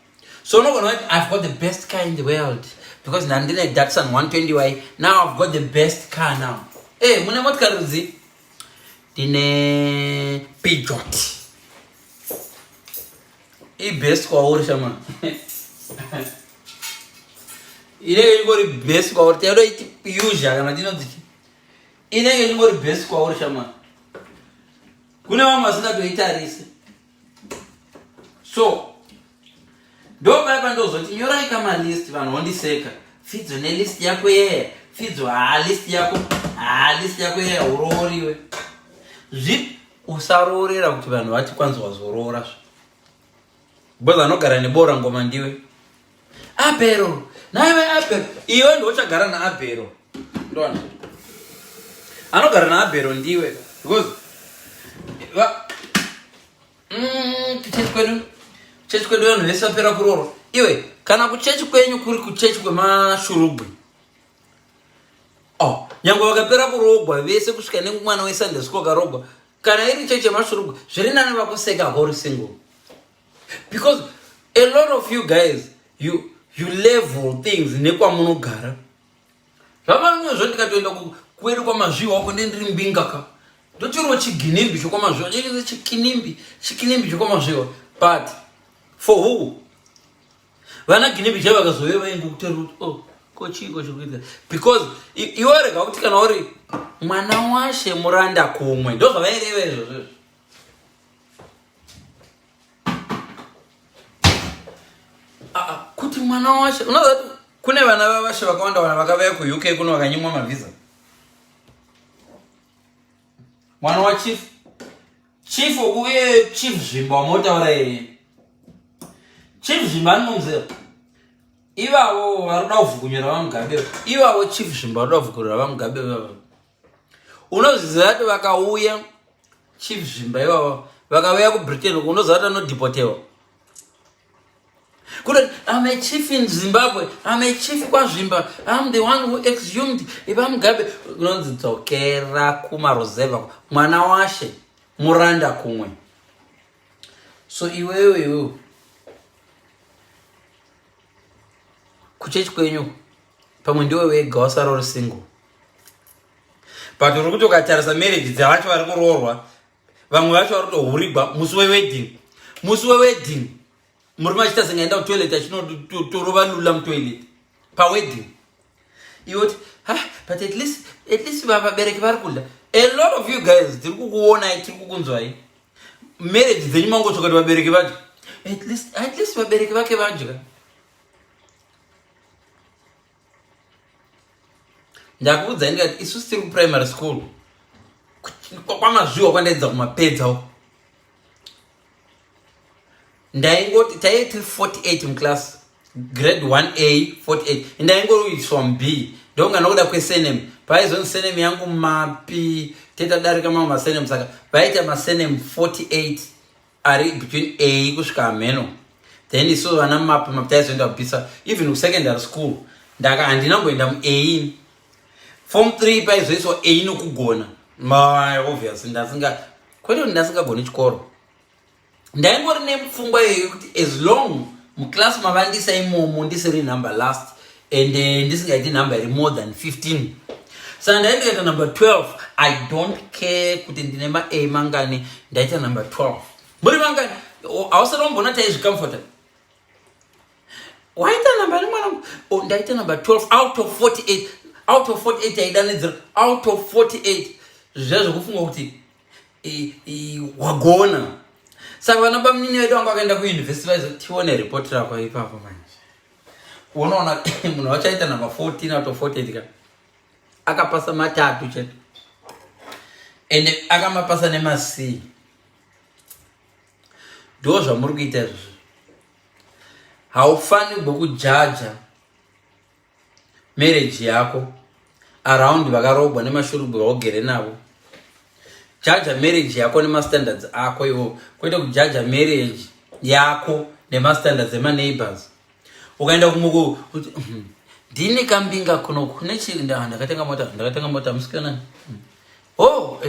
so unogona kuti i've got the best car in the world because ndandine datsun 120 y now i've got the best car now e eh, mune motikari rudzi ndine pijot ibest kwauri shama inenge ingori best kwauri tadoiti usual kana tinonzi inenge ingori best kwauri shama kune vamwe vasingatoitarise so ndopaya pandozoti nyorai kamalist vanhu vondiseka fidzo nelist yako yeye fidzo haa list yako haa list yako yeye urooriwe zvi usaroorera kuti vanhu vati kwanzi wazoroora zve because anogara nebora ngoma ndiwe abhero naiwe abhero iwe ndochagara naabhero ndoana anogara naabhero ndiwe because kuchechi kwedu chechi kwedu vanhu vese vapera kuroorwa iwe kana kuchechi kwenyu kuri kuchechi kwemashurugwi oh, nyange vakapera kuroogwa vese kusvika nemwana wesunday school akarogwa kana iri chechi yemashurugwi zviri nani vakuseka hori single because a lot of you guys you, you level things nekwamunogara zvavanozvo ndikatoenda kwedu kwamazviwa uko ndendiri mbinga ka ndotoriwo chiginimbi chokwamazviwa chii chikinimbi chikinimbi chokwamazviwa but for who vana ginimbi chaivo vakazouya vaingokutarira kuti oh. Ko chiiko chiri kuitika? Because iwe rega kuti kana uri mwana washe muranda kumwe, ndozvavaireva izvozvo. Ah, ah, kuti mwana washe, unoziva kuti kune vana vavashe vakawanda vana vakavaya kuUK kuno vakanyimwa mavhisa. Mwana wachief, chief wokuuye Chief Zvimba wamotaura iyeye, Chief Zvimba anomuziva ivavo vari kuda kuvhukunyura vaMugabe ivavo. Chief Zvimba vari kuda kuvhukunyura vaMugabe vavo, unozviziva kuti vakauya Chief Zvimba ivavo vakauya kuBritain, unoziva kuti anodhipotewa kuti I'm a chief in Zimbabwe, I'm a chief kwaZvimba, I'm the one who exhumed ivaMugabe. Unonzi dzokera kumaruzevha, mwana washe muranda kumwe. So iwewe iwewe kuchechi kwenyu pamwe ndiwe wega wasara uri single, but uri kuti ukatarisa marriage dzevacho vari kuroorwa, vamwe vacho vari kutohurigwa musi wewedding. Musi wewedding murume achiita sengaenda kutoilet, achinotorova lula mutoilet pawedding. Iwe kuti, ah, but at least vabereki vari kudya. A lot of you guys, tiri kukuonai, tiri kukunzwai, marriage dzenyu mangotsvoka kuti vabereki vadya. At least vabereki vake vadya. Ndakuudzai ndikati isusu tiri kuprimary school kwamazviwa kwandaidza kumapedza, ndaingoti taive tiri 48 muclass, grade 1A 48, ndaingoiswa mub. Ndonga nokuda kwesurname, paizonzi surname yangu Mapi, tetadarika mamwe masurname, saka vaita masurname 48 ari between A kusvika hameno. Then isu vana Mapi, Mapi taizoenda kupisa. Even kusecondary school ndaka handinamboenda muA. Form 3 paizoiswa A nokugona. Ma obvious ndasinga, kwete kuti ndasingagoni chikoro, ndaingori nepfungwa iyoyo yekuti as long muclass mavandisa imomo ndisiri number last and ndisingaiti number iri more than 15. Saka ndaindoita number 12. I don't care kuti ndine ma-A mangani, ndaita number 12. Muri mangani? Hausati wambona taizvicomforta. Waita namba ri mwana? Oh, ndaita number 12 out of 48. Out of 48 taidanidzira out of 48 zviya zvekufunga kuti wagona. Saka vana bamunini vedu vanga vakaenda kuyunivhesiti vaizo tione ripoti rako ipapo. Manje unoona munhu wachaita number 14 out of 48 ka, akapasa matatu chete, ende akamapasa nemaC. Ndo zvamuri kuita izvozvo. Haufanirwe kujaja marriage yako around vakarogwa nemashurugwi vaugere navo. Jaja marriage yako nemastandards ako iwo, kwete kujaja marriage yako nemastandards emaneighbors. Ukaenda kumuku kuti, ndine kambinga kuno kune chi ndakatenga mota, ndakatenga mota musikana. Oh,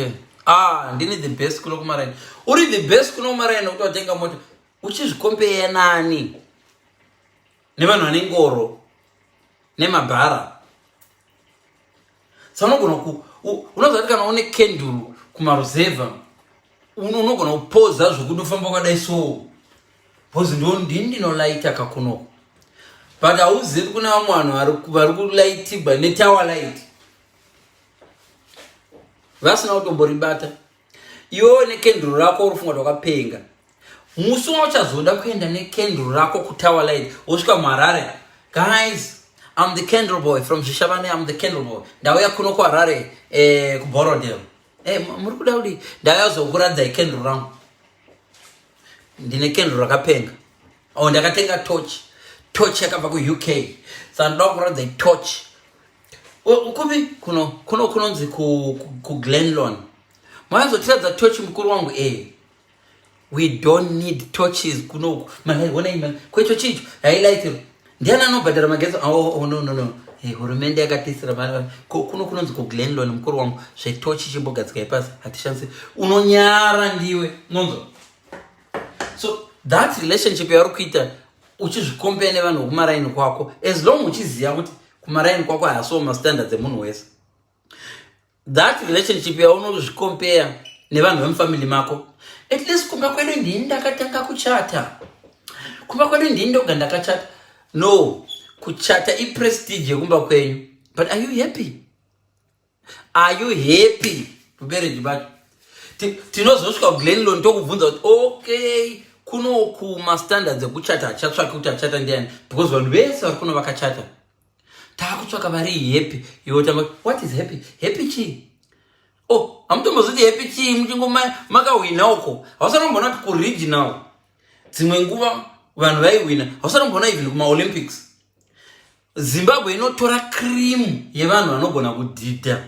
ah, ndini the best kuno kumaraini. Uri the best kuno kumaraini nokuti watenga mota? Uchizvikompeya nani? Nevanhu vane ngoro nemabhara. Sa unogona ku unoziva kuti kana une kenduru kumaruzevha unogona kupoza zvokuti ufamba kwadai so, because ndo ndini ndinolaita kakunoko, but hauzivi kune vamwe vanhu vari kulaitigwa netower light vasina kutomboribata. Iwewe nekenduru rako uri funga kuti wakapenga. Musi wauchazoda kuenda nekenduru rako kutower light, wosvika muHarare, "Guys, I'm the candle boy from Zvishavane. I'm the candle boy. Ndauya kuno kuHarare, kuBorrowdale. Muri kuda kudii? Ndauya kuzokuradzai kenduru rangu. Ndine kenduru rakapenga. Oh, ndakatenga torch, torch yakabva kuUK, saka ndoda kukuradzai torch." Kupi? Kuno kunonzi kuGlenlon. Mazotiradza torch, mukuru wangu? We don't need torches kunoku. Onai kwecho chicho hailaitiro. Ndiani anobhadhara magetsi? Oh, no, hurumende yakatisira mari. Kuno kunonzi kuGlenlon, mukuru wangu. Zvetochi chimbogadzika ipasi, hatishandisi. Unonyara ndiwe nonzwa. So that relationship yauri kuita uchizvikompeya nevanhu vekumaraini kwako, as long uchiziva kuti kumaraini kwako haasiwo mastandards emunhu wese, that relationship yaunozvikompeya nevanhu vemufamily mako, at least kumba kwedu ndini ndakatanga kuchata, kumba kwedu ndini ndoga ndakachata, no. Kuchata iprestige yekumba kwenyu, but are you happy? Are you happy kumarriage bacho? Tinozosvika kuGlenlon tokubvunza kuti okay, kunoku mastandards ekuchata hachatsvaki kuti achata ndiani, because vanhu vese vari kuno vakachata. Taakutsvaka vari happy. Iwe tanga, what is happy? Happy chii? Oh, hamutombozoti happy chii, muchingo makahwina uko. Hausanomboona kuti kuregional dzimwe nguva vanhu vaihwina. Hausanomboona even kumaOlympics Zimbabwe inotora cream yevanhu vanogona kudhidha,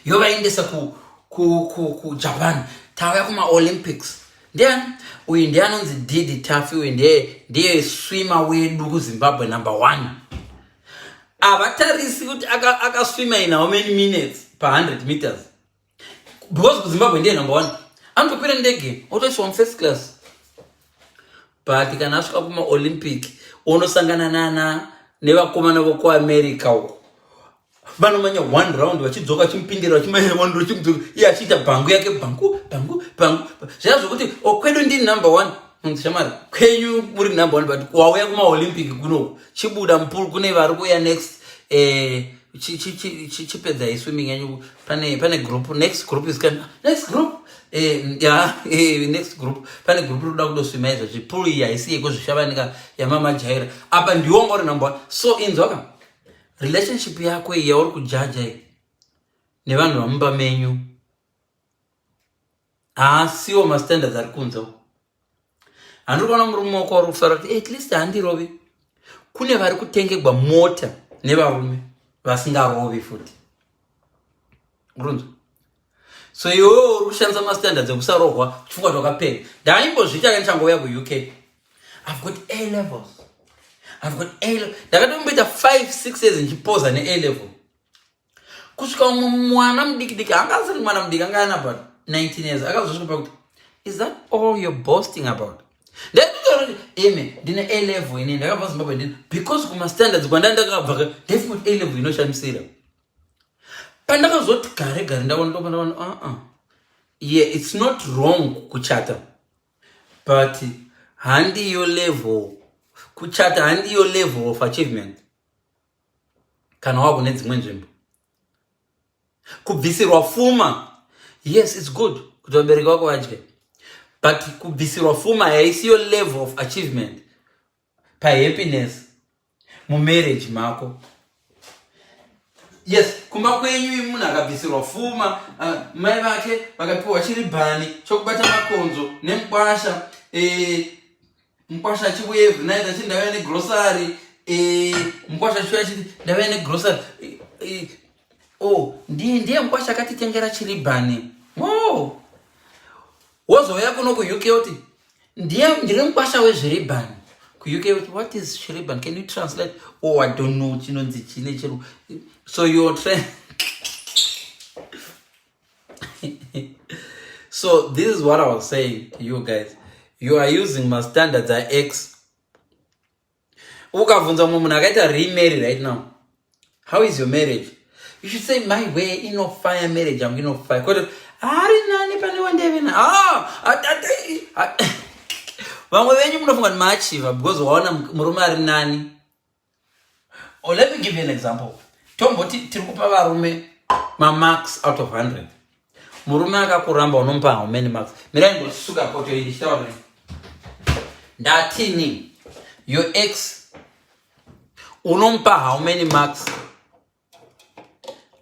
yovaendesa kuJapan. Tauya kumaOlympics, ndiani uyu? Ndiye anonzi Didi Tafi uyu, ndiye swimmer wedu kuZimbabwe number one. Havatarisi kuti akaswima in how many minutes pa100 meters, because kuZimbabwe ndiye number one. Anotokwira ndege, otoiswa mufirst class, but kana asvika kumaOlympic unosangana nana nevakomana vokuAmerica uko vanomanya one round, vachidzoka, vachimupindira, vachimanya one round, vachimudzoka, iye achiita bhangu yake, bhangu, bhangu, bhangu. Zviya zvokuti o kwedu ndini number one. Shamari, kwenyu muri number one, but wauya kumaOlympic kunoku, chibuda mupool, kune vari kuuya next. Chipedzai swimming yenyu, pane group, next group is coming, next group. Ya, next group, pane group rikuda kudoswima izvozvi. Pool iyi haisi yekuzvishavanika yamamajaira apa, ndiwonga uri number one. So inzwaka, relationship yako iyi yauri kujaja iyi nevanhu vamumba menyu haasiwo mastandards ari kunze uko. Handiri kuona murume wako uri kufara kuti at least handirovi. Kune vari kutengegwa mota nevarume vasingarovi futi, urunzwa? So iwewo uri kushandisa mastandards ekusarohwa uchifunga kuti wakapera. Ndaimbozviita ka ndichangouya kuUK. I've got A levels, I've got A level. Ndakatomboita 5 6 years ndichipoza ne-A level, kusvika umwe mwana mudiki diki, anga asiri mwana mudiki, anga ana about 19 years, akazosvika pakuti, "Is that all you're boasting about?" Ndaitotaura kuti eme ndine A level ini, ndakabva Zimbabwe ndini, because kumastandards kwanda ndakabva ndaifunga kuti A level inoshamisira. Pandakazoti gare gare ndaona, ndopandaona yeah, it's not wrong kuchata, but handiyo level. Kuchata handiyo level of achievement. Kana wakune dzimwe nzvimbo kubvisirwa fuma, yes, it's good kuti vabereki vako vadye, but kubvisirwa fuma haisiyo level of achievement pahappiness mumarriage mako. Yes, kumba kwenyu munhu akabvisirwa fuma, mai vake vakapiwa chiribhani chokubata makonzo nemukwasha, mukwasha achiuya every night achiti, "Ndauya negrocery." Mukwasha achiuya achiti, "Ndauya negrocery." Oh, ndiye mukwasha akatitengera chiribhani. Oh, wozouya kuno kuUK kuti ndiye ndiri mukwasha wezviribhani. KuUK kuti, "What is chiribhani? Can you translate?" "Oh, I don't know chinonzi chine chiro." So you're trying. So this is what I was saying to you guys: you are using mastandards aex. Ukabvunza mumwe munhu akaita remarry right now, "How is your marriage?" you should say, "My way inofire, marriage yangu inofire." Kwete ari nani pane wandevena. Ah, vamwe venyu munofunga kuti maachieva because waona murume ari nani. Oh, let me give you an example. Tomboti tiri kupa varume mamarks out of 100. Murume akakuramba unomupa how many marks? Mirai ndosisuka poto iyi ndichitaura. Ndatini? Your ex unomupa how many marks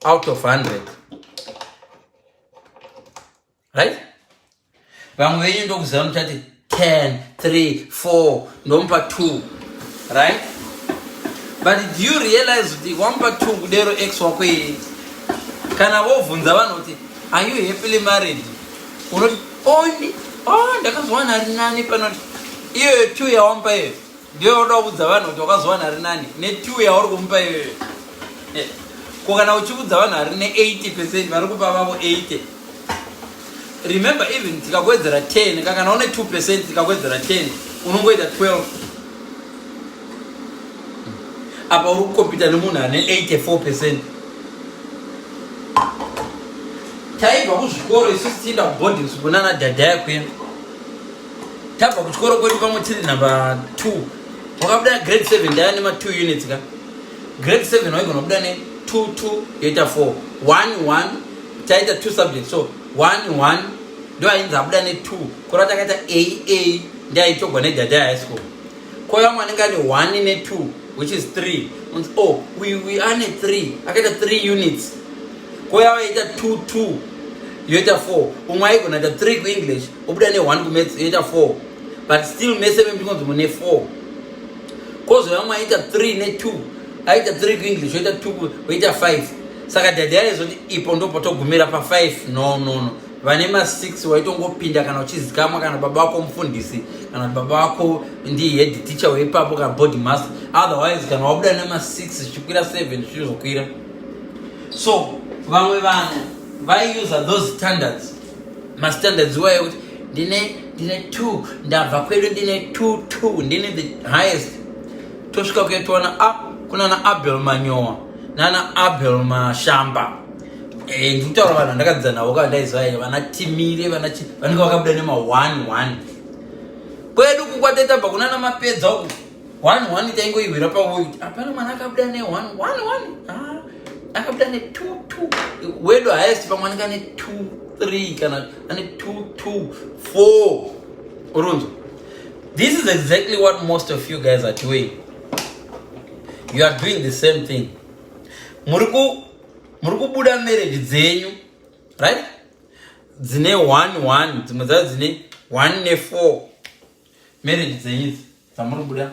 out of 100, right? Vamwe venyu ndokuziva muchati 10, 3, 4, ndomupa 2, right? But do you realize kuti wamupa 2 kudero, ex wako iyi, kana vobvunza vanhu kuti, "Are you happily married?" unoti, "Oni, oh, ndakazowana ari nani panoti." Iyoyo 2 yawamupa iyoyo ndiyo unoda kuudza vanhu kuti wakazowana ari nani ne2 yauri kumupa iyoyo? Ko kana uchiudza vanhu vari ne80%, vari kupa vavo 80? Remember, even tikakuwedzera 10, kakana une 2%, tikakuwedzera 10 unongoita 12. Apa uri kukompita nemunhu ane 84%. Taibva kuzvikoro isusu tienda kuboarding school nana dhadhaya kuya. Tabva kuchikoro kwedu, pamwe tiri number 2. Wakabuda grade 7 ndaya nema 2 units ka. Grade 7 waigona kubuda ne 2 2 yoita 4. 1 1 taita 2 subjects. So 1 1 ndo ainzi abuda ne 2. Kora takaita A A ndaitogwa ne Dada High School. Ko yamwe anenge ane 1 ne 2 which is 3. Unzi oh we ane 3. Akaita 3 units. Ko yawaita 2 2 yoita 4. Umwe aigona kuita 3 ku English obuda ne 1 ku maths yoita 4. But still mese memutingonzi mune 4. Kozouya umwe aita 3 ne 2. Aita 3 ku English yoita 2 yoita 5. Saka daddy aizoti ipo ndopotogumira pa 5. No no no. Vane ma 6 waitongopinda kana uchizikamwa kana baba wako mufundisi kana kuti baba wako ndi head teacher weipapo kana body master. Otherwise kana wabuda nema 6 zvichikwira 7 zvichizokwira. So vamwe vanhu vaiusa those standards, mastandards iwayo kuti ndine 2 ndabva kwedu ndine 2 2 ndine the highest. Tosvika kuye toona a kunana Abel Manyowa nana Abel Mashamba. Ndikutaura vanhu vandakadzidza navo kana ndaiziva vana Timire vana vanenge vakabuda nema 1 1. Kwedu kukwatatabva kunana Mapedza uku 1 1 taingoiwira pauyu kuti hapana mwana akabuda ne 1 1 1. Akabuda ne 2 2. Wedu highest pamwe anenge ane 2 3 kana ane 2 2 4. Urunzo. This is exactly what most of you guys are doing. You are doing the same thing. Muri kubuda marriage dzenyu, right? Dzine 1 1, dzimwe dzacho dzine 1 ne 4. Marriage dzenyu idzi dzamuri kubuda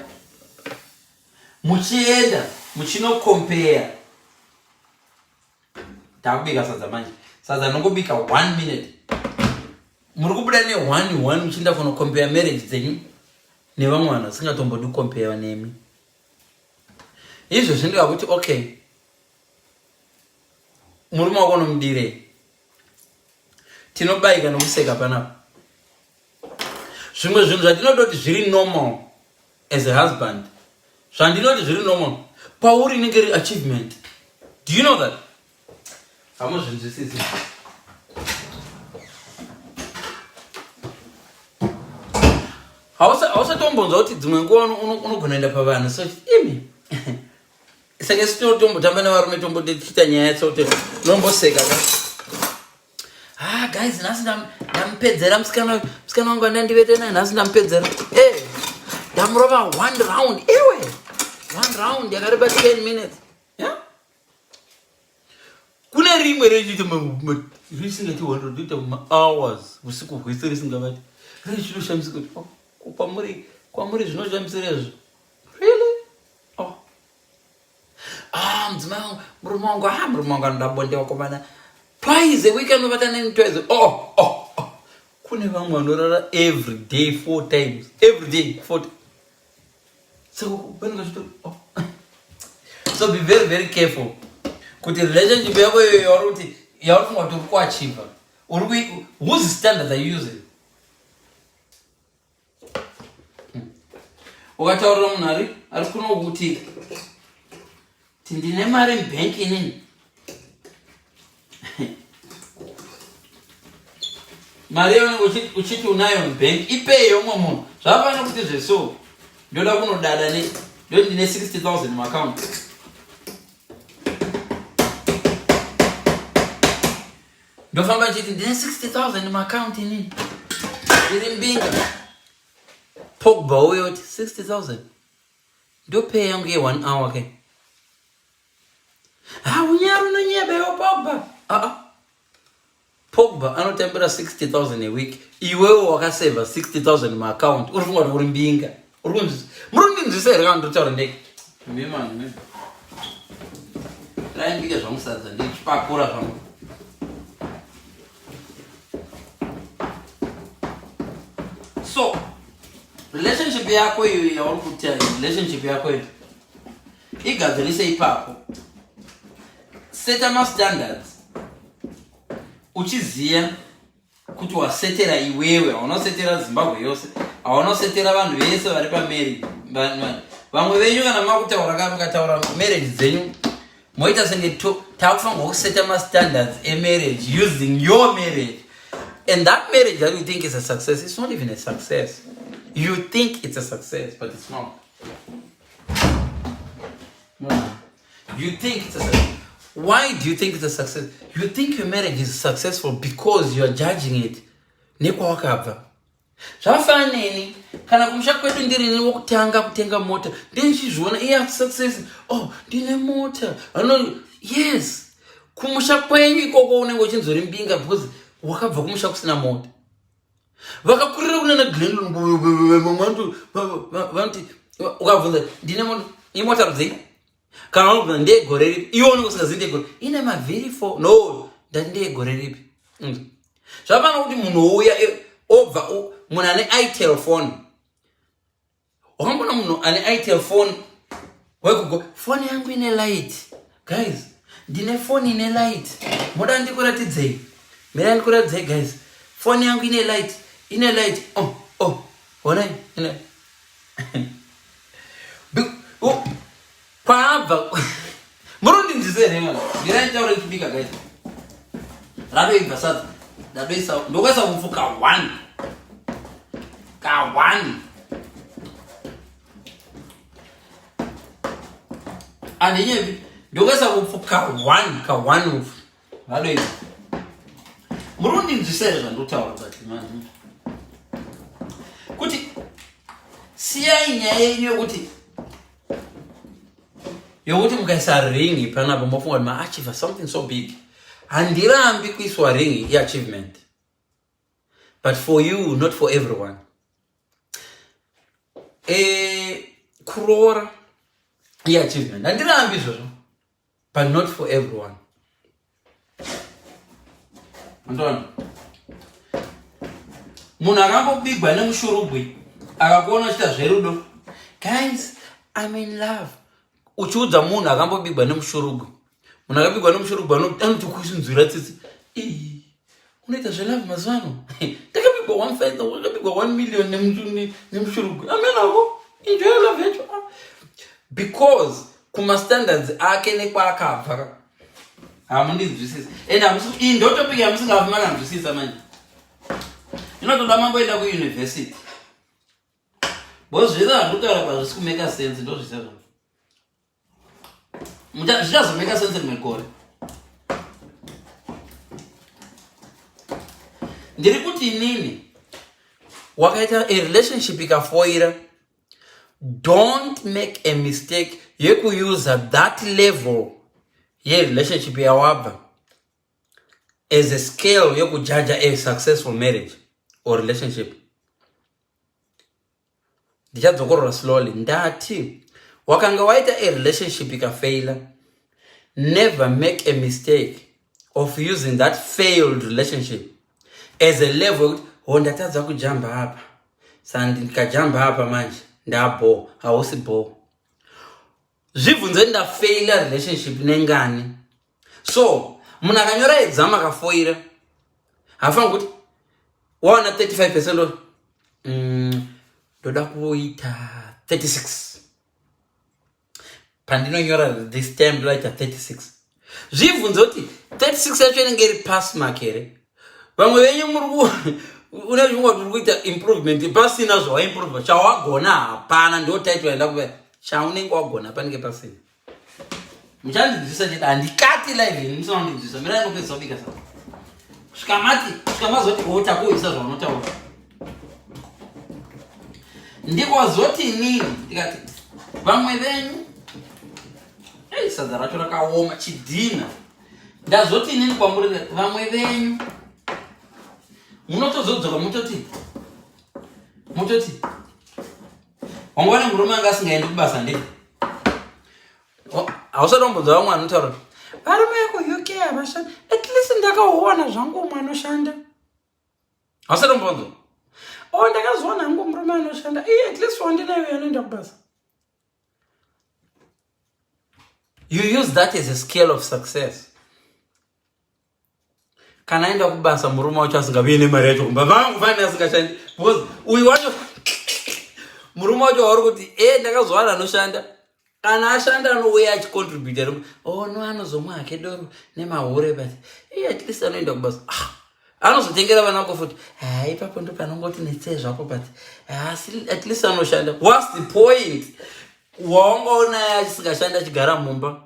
muchienda muchinocompare. Takubika sadza manje, sadza ndongobika 1 minute. Muri kubuda ne 1 1 muchienda kunocompare marriage dzenyu nevamwe vanhu vasingatombodi kucompare nemi. Izvozvi ndikakuti okay, murume wako unomudirei? Tinobayika nokuseka panapa. Zvimwe zvinhu zvatinototi zviri normal as a husband, zvandinoti zviri normal pauri inenge iri achievement. Do you know that? Hamuzvinzwisisi. Hausatombonzwa kuti dzimwe nguva unogona kuenda pavanhu so imi saka isu tinotombotamba nevarume tombotiita nyaya tsote unomboseka ka. Guys, nhasi ndamupedzera musikana wangu andandivete naye, nhasi ndamupedzera. Ndamurova 1 round. Ewe, 1 round yakareba 10 minutes. Yeah? Kune rimwe rechiita risingati 100 ma hours usiku hwese risingavati. Richinoshamisika kuti, oh, kwamuri zvinoshamisira izvo. Really? Oh. Mudzimai wangu, murume wangu, murume wangu anoda bonde wakomana. Twice a week anovata neni twice. Oh, oh, oh. Kune vamwe vanorara every day 4 times. Every day 4 times. So vanenge vachito, oh. So be very very careful. Kuti relationship yako iyoyo yauri kuti yauri kufunga kuti uri kuachieve. Uri kui, whose standards are you using? Ukataurira munhu ari kuno kuti ndine mari mubank inini. Mari yaunenge uchiti unayo mubank ipei yomwe munhu. Zvakafanana kuti zveso ndoda kunodada ne ndoti ndine 60,000 muaccount. Ndofamba nchiti ndine 60,000 muaccount inini. Ndiri mbinga. Pogba uyo kuti 60,000. Ndopay yangu ye 1 hour ke. Unyaro unonyeba iwe Pogba. Pogba anotambira 60,000 a week. Iwewe wakaseva 60,000 muaccount. Uri kufunga kuti uri mbinga. Uri kunzwisisa. Muri kundinzwisisa here kana ndotaura ndega? Mimi mimi. Dai ndike zvangu sadza ndichipakura zvangu. So, relationship yako iyo yauri kuti relationship yako iyo igadzirise ipapo. Seta ma standards uchiziya kuti wasetera iwewe, haunosetera Zimbabwe yose, haunosetera vanhu vese vari pamarriage. Vamwe venyu kana makutaura ka mukataura marriage dzenyu moita senge takufanirwa kuseta ma standards emarriage using your marriage. And that marriage that you think is a success, it's not even a success. You think it's a success, but it's not. You think it's a success. Why do you think it's a success? You think your marriage is successful because you are judging it nekwawakabva. Zvafanana neni kana kumusha kwedu ndirini wokutanga kutenga mota, ndinchizviona iya success. Oh, ndine mota. Ano, yes, kumusha kwenyu ikoko unenge uchinzori mbinga because wakabva kumusha kusina mota. Vakakurira kunana Glen, vanoti ukabvunza, "Ndine mota, imota rudzii?" Kana vanobvunza, "Ndeyegore ripi?" Iwe unenge usingazivi ndeyegore, ine mavhiri four. No, ndati, "Ndeyegore ripi?" Zvafana kuti munhu ouya obva munhu ane Itel phone. Wakambona munhu ane Itel phone wekugo, "Foni yangu ine light. Guys, ndine foni ine light. Moda ndikuratidzei? Mirai ndikuratidzei, guys. Foni yangu ine light, ine light. Oh, honai ine." Oh, kwaabva murundinzise here mwana? Mirai nditaure ndichibika, guys. Ratoibva sadza, ndadoisa, ndokuisa upfu ka one ka one. Handinyevi, ndokuisa upfu ka one ka one, upfu vadoisa. Muri kundinzwisa here zvandinotaura? But man, kuti siyai nyaya yenyu yokuti mukaisa ringi panapo mofunga kuti maachieve something so big. Handirambi kuiswa ring iachievement, but for you, not for everyone. Kuroora iachievement, handirambi izvozvo, but not for everyone. Andoona munhu akambobigwa nemushurugwi akakuona uchiita zverudo, "Guys, I'm in love," uchiudza munhu akambobigwa nemushurugwi. Munhu akabigwa nemushurugwi anoti kusinzwira tsitsi. "Ii, unoita zvelove mazuva ano? Ndakabigwa one five, wakabigwa 1 million nemushurugwi. Amenako, enjoy love yacho." Ah. Because kumastandards ake nekwaakabva hamundinzwisisi. And iyi ndo topic yamusingafi makanzwisisa manje. Inotoda mamboenda kuuniversity because zvese zvandikutaura pazvisi kumake sense. Ndozvise zvo zvichazomake sense rimwe gore. Ndiri kuti inini wakaita a relationship ikafoira, don't make a mistake yekuusa that level yerelationship yawabva as a scale yekujaja a successful marriage or relationship. Ndichadzokorora slowly. Ndati wakanga waita a relationship ikafaila, never make a mistake of using that failed relationship as a level yekuti, "Ho, ndatadza kujamba apa, saka ndikajamba apa manje ndabho." Hausi bho. Zvibvunze, "Ndafaila relationship nengani?" So munhu akanyora exam akafoira haafaniri kuti wawana 35%, "Ndoda kuita 36 pandinonyora this time, ndodaita 36." Zvibvunze kuti 36 yacho inenge iri pass mark here. Vamwe venyu muri une zvimwe kuti uri kuita improvement pasina zvawaimprova. Chawagona hapana. Ndo title yaenda kuva, chaunenge wagona panenge pasina. Muchandinzwisa chete, handikati live ini musina kundinzwisa. Mirai ngopedzisa kubika sa svika mati, svika mazoti, "O, takuisa zvaunotaura." Ndikozoti inini ndikati vamwe venyu, ei, sadza racho rakaoma chidhina. Ndazoti inini kwamuri ndikati vamwe venyu munotozodzoka mutoti wanga wane murume anga asingaendi kubasa. Ndii hausati wambonzwa vamwe vanotaura, "Varume vekuUK havashandi, at least ndakauona zvangu umwe anoshanda"? Hausati wambonzwa, "O, ndakazoona hangu murume anoshanda iye, at least wandinayo anoenda kubasa"? You use that as a scale of success. Kana aenda kubasa murume wacho asingavuye nemari yacho kumba, vangu fani asingashandi, because uyu wacho murume wacho wauri kuti, "E, ndakazowana anoshanda," kana ashanda anouya achicontributa. "Oh no, anozomwa hake doro nemahure, but iye at least anoenda kubasa. Ah, anozotengera vana vako futi. Ha, ipapo ndo panongoti netsei zvako, but asi at least anoshanda." What's the point? Wawangaona asingashandi achigara mumba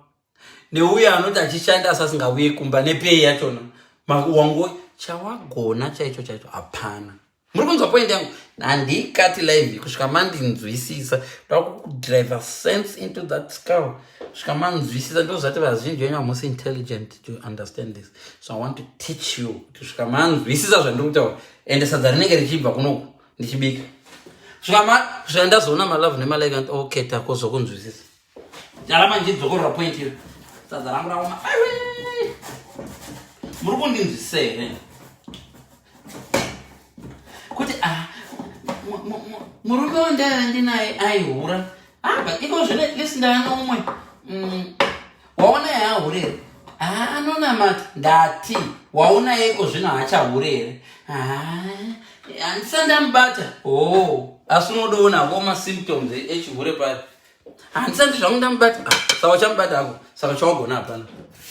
neuyo anoti achishanda asi asingauye kumba nepei yachona wango chawagona chaicho chaicho hapana. Muri kunzwa point yangu? Handikati live kusvika mandinzwisisa. Ndakudriver sense into that skull kusvika manzwisisa. Ndozvati vazhinji venyu hamusi intelligent to understand this, so I want to teach you kusvika manzwisisa zvandiri kutaura. Ende sadza rinenge richibva kunoku ndichibika kusvika ndazoona malove nemalike. Okay, takozokunzwisisa. Ndaramba ndichidzokorora point iyo. Sadza rangu raoma. Muri kundinzwisisa here kuti ah, murume wandaiva ndinaye aihura? Ah, but iko zvino at least ndaana umwe. Waona yaahure here? Ah, anonamata. Ndati waona iko zvino haachahure here? Ah, handisati ndamubata. Oh, asi unodoona hako masymptoms echihure pari. Handisati zvangu ndamubata. Ah, saka uchamubata hako. Saka chawagona hapana.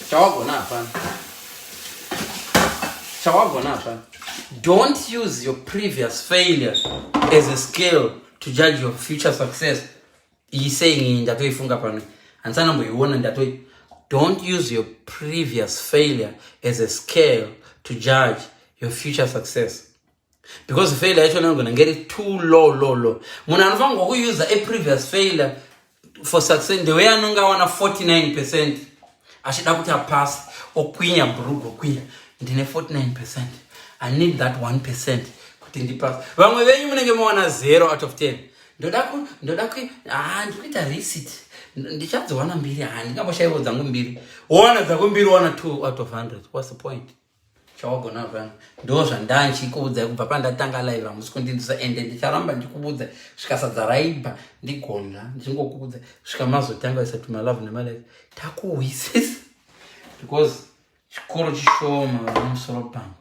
Chawagona hapana. Chawagona hapana. Don't use your previous failure as a scale to judge your future success. Iyi saying iyi ndatoifunga pano, handisana mboiona. Ndatoi don't use your previous failure as a scale to judge your future success, because failure yacho inogona ngeri too low, low, low. Munhu anofanirwa kuusa a previous failure for success ndeweye anonge awana 49% achida kuti apase, okwinya bhurugu, okwinya, "Ndine 49%, I need that 1% kuti ndipase." Vamwe venyu munenge mawana 0 out of 10. Ndoda ku ah, ndikuita receipt, ndichadziwana mbiri. Ha, ndingamboshaiwo dzangu mbiri. Wowana dzako mbiri, wana 2 out of 100. What's the point? Chawagona hapana. Ndo zvandanchikuudzai kubva pandatanga live, hamusi kundinzwisa. Ende ndicharamba ndikuudza svika sadza raibva ndigonda, ndichingokuudza svika mazotanga isa tumalove nemalike. Takuhwisisa because chikoro chishoma vamusoro pangu.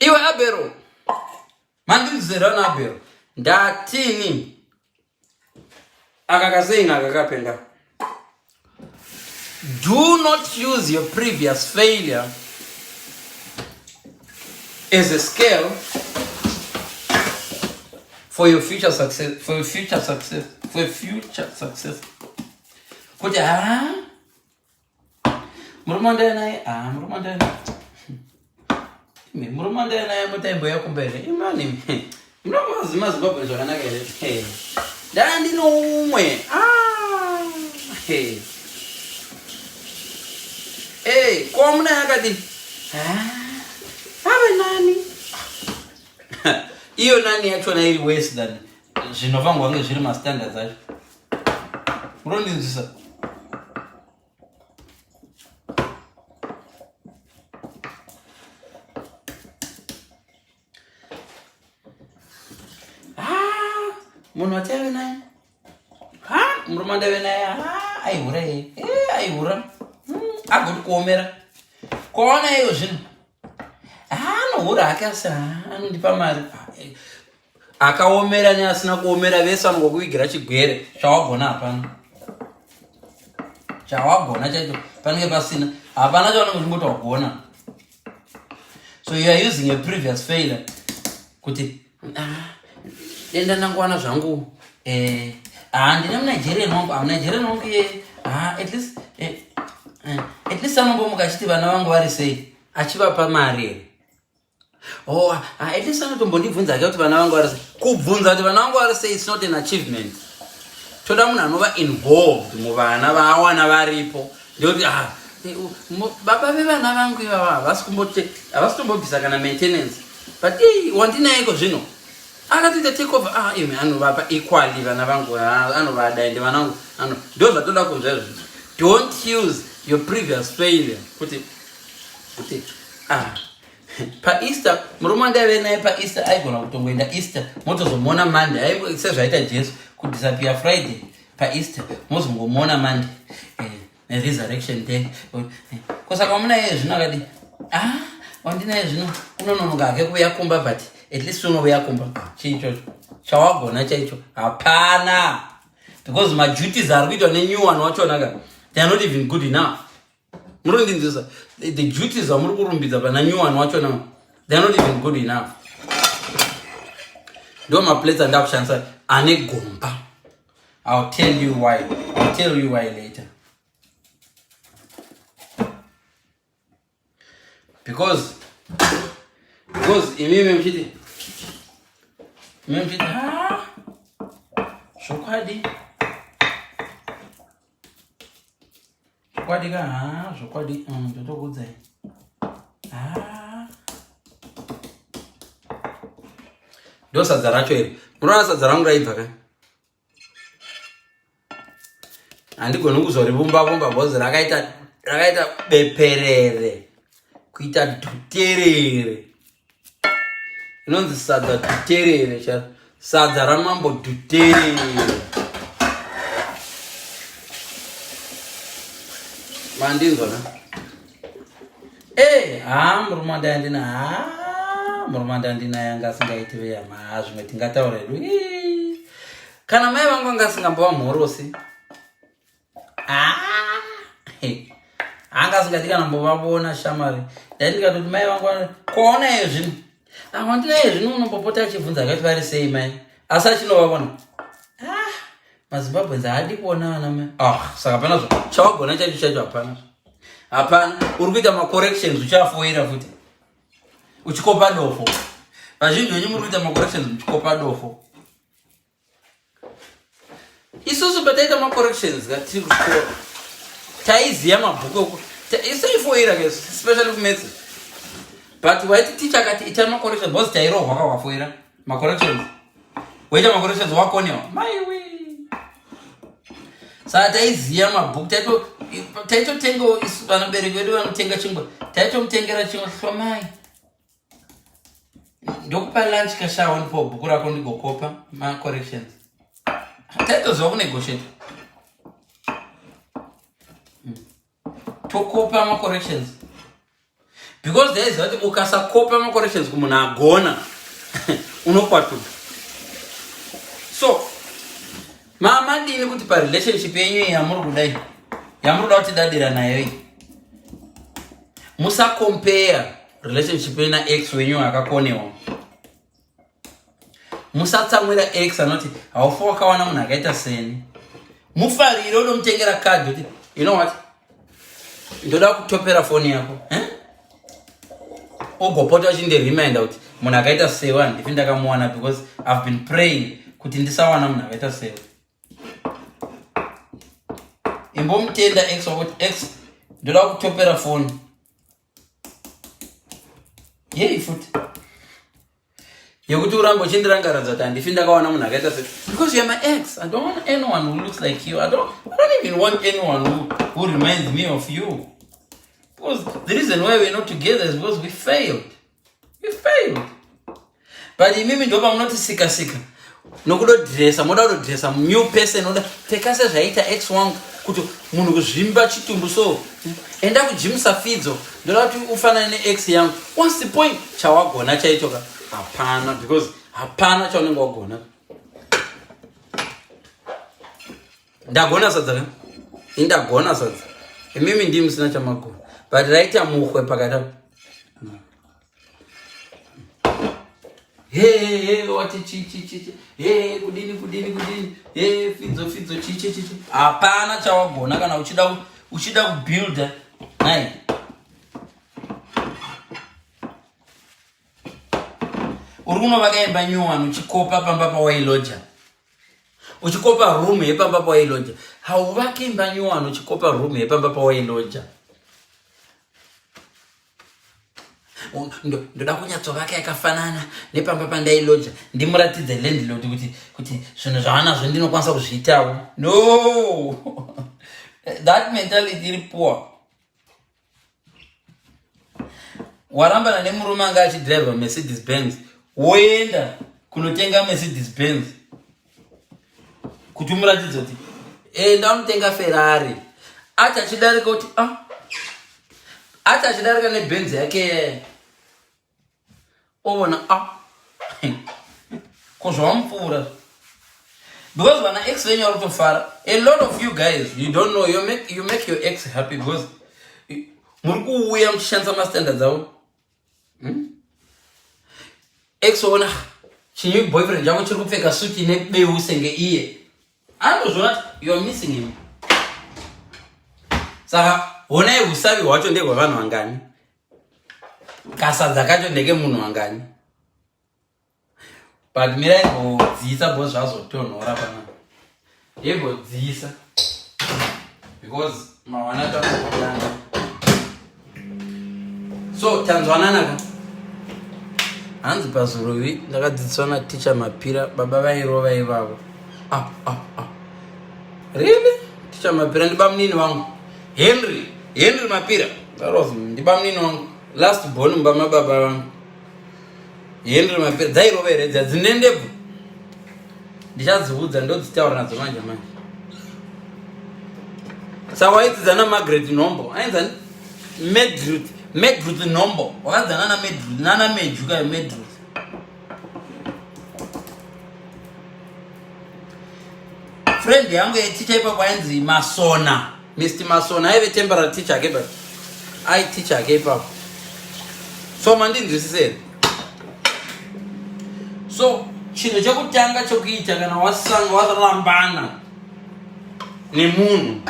Iwe Abero, mandinzwira naAbero. Ndatini? Aka kasei aka kapenga. Do not use your previous failure as a scale for your future success, for your future success, for your future success. Kuti ha, murume wandaive naye, ha, murume wandaive naye, murume wandaive naye mutaimboya kumberi imani, munomazi maZimbabwe zvakanaka here? Ndaa ndino umwe. Ah, hey. Hey, ko muna yakati ave nani? Iyo nani yachona iri worse than zvinofanirwa kunge zviri mastandards acho. Murondinzwisa? Ah, munhu wataive naye, ha, murume wandaive naye, ha, aihura iye. Eh, aihura. Agoti kuomera kwaona iyo zvino. Ha, anohura hake asi ha, anondipa mari. Ah, akaomera neasina kuomera vese vanongokuvigira chigwere. Chawagona hapana. Chawagona chaicho panenge pasina, hapana chaunenge uchimboti wagona. So you are using a previous failure kuti ah, denda ndangowana zvangu. Ah, ndine muNigerian wangu. Ah, muNigerian wangu ye, ah, at least at least anombomuka achiti vana vangu vari sei, achivapa mari here. Oh, ah, at least anotombondibvunza ake kuti vana vangu vari sei. Kubvunza kuti vana vangu vari sei, it's not an achievement. Toda munhu anova involved muvana vaawana varipo. Ndekuti ah, baba vevana vangu ivava havasi kumbote, havasi kutombobvisa kana maintenance, but ei, wandinayeko zvino akatoita take over. Ah, imi anovapa equally vana vangu. Ah, anovada ende vana vangu ano. Ndo zvatoda kunzwa izvozvo. Don't use your previous failure kuti ah, paEaster murume wandaive naye, paEaster aigona kutongoenda Easter, motozomuona Monday. Sezvaita Jesu kudisappear Friday paEaster, mozongomuona Monday, Resurrection Day. Kosaka wamunaye zvino akadi? Ah, wandinaye zvino unononoka hake kuuya kumba, but at least unouya kumba. Chii ichocho chawagona chaicho? Hapana, because maduties ari kuitwa nenew one wachona ka, they are not even good enough. Muri kundinzwisa? The duties amuri kurumbidza pana new one wachona, they are not even good enough. Ndo maplates andakushandisa ane gomba. I'll tell you why. I'll tell you why later. Because imimi muchiti imimi muchiti ha zvokwadi zvokwadi ka ha zvokwadi ndotokuudzai ha ndo sadza racho iri munoona sadza rangu raibva ka handigoni kuzorivumba vumba bhozi rakaita rakaita beperere kuita dhuterere inonzi sadza dhuterere cha sadza ramambo dhuterere mandinzwa na e haa murume wandayandina haa murume wandandinaye anga asingaiti veyama haa zvimwe tingataura hedu kana mai vangu anga asingambova mhorosi ah, anga asingati kana mbovavona shamari dai ndikatoti mai vangu kwaona iyo zvino awandina iyo zvino unombopota achibvunza akati vari sei mai asi achinovavona ah, mazimbabweans haadi kuona vana mai ah, saka hapana zvo chawagona chacho chacho hapana hapana uri kuita macorrections uchafoira futi uchikopa dofo vazhinji venyu muri kuita macorrections muchikopa dofo isusu pataita macorrections ka tiri kuchikoro taiziva mabhuku eku isaifoira ke especially kumaths but waiti teacher akati ita macorrections because tairohwa ka wafoira macorrections waita macorrections wakonewa maiwe saka taiziva mabhuku taitotenga isu vanabereki vedu vanotenga chingwa taitomutengera chingwa hlomai ndokupa lunch kashawa ndipo bhuku rako ndigokopa macorrections taitoziva kunegotiate tokopa macorrections because ndaiziva kuti ukasakopa macorrections kumunhu agona unokwatuka so mamadini kuti parelationship yenyu iyi yamuri kudai yamuri kuda kuti dadira nayo iyi musacompare relationship yenyu naex wenyu akakonewa musatsamwira ex anoti haufa wakawana munhu akaita seni mufarire unomutengera kadhi kuti you know what ndoda kutopera foni yako eh? ugopota uchindireminder kuti munhu akaita sewe handifi ndakamuwana because I've been praying kuti ndisawana munhu akaita sewe imbomutenda ex wako kuti ex ndoda kutopera foni yei futi yekuti urambe uchindirangaradza kuti handifi ndakawana munhu akaita se because you're my ex. I don't want anyone who looks like you. I don't even want anyone who reminds me of you, because the reason why we're not together is because we failed. We failed. But imimi ndo pamunoti sika sika nokudodresa, moda kudodresa new person, oda pfeka sezvaita ex wangu, kuti munhu kuzvimba chitumbu so enda kugym safidzo, ndoda kuti ufanane neex yangu. What's the point? Chawagona chaicho ka hapana, because hapana chaunenge wagona. Ndagona sadza ka, indagona sadza, imimi ndii musina chamagona, but raita muhwe pakati apo. He wati chi chi chi, he kudini kudini kudini, he fidzo fidzo chi chi chi. Hapana chawagona kana uchida kubuilda nai uri kunovaka imba nyowani uchikopa pamba pawailoja, uchikopa room yepamba pawailoja. Hauvaki imba nyowani uchikopa room yepamba pawailoja. Ndoda kunyatsovaka yakafanana nepamba pandailoja, ndimuratidze landlord kuti zvinhu zvavanazvo ndinokwanisa kuzviitawo. No, that mentality iri poor. Warambana nemurume anga achidriva Mercedes Benz, woenda kunotenga Mercedes Benz kuti umuratidze kuti enda unotenga Ferrari. Ati achidarika kuti ah, ati achidarika neBenz yake, ovona ah, ko zvawamupfuura, because vana ex venyu vari kutofara. A lot of you guys, you don't know, you make your ex happy because muri kuuya muchishandisa mastandards avo, Ex oona chinew boyfriend chako chiri kupfeka suti nebeu senge iye. Anozviona kuti you are missing him. Saka honai usavi hwacho ndehwevanhu vangani, kasadza kacho ndeke munhu wangani. But mirai imbodziisa bo zvazotonhora pana, imbodziisa because mawana takutanga. So tanzwanana ka. Hanzi pazuruvi ndakadzidziswa naticha Mapira, baba vairova ivavo. Ah, ah, ah. Really? Ticha Mapira ndibamunini vangu, Henry Mapira. That was ndibamunini wangu, last born mumba mababa vangu, Henry Mapira. Dzairova here dza dzine ndebvu? Ndichadziudza, ndodzitaura nadzo manje manje. Saka waidzidza naMargaret Nhombo, ainzani Medruth, Medruth Nhombo. Wakadzana naMedruth, nana Meju kayo Medruth. Friend yangu yeticha ipapo ainzi Masona, Mr Masona, aive temporary teacher ake, but aiteacher ake ipapo. So mandinzwisise here? So chinhu chekutanga chokuita kana wasanga warambana nemunhu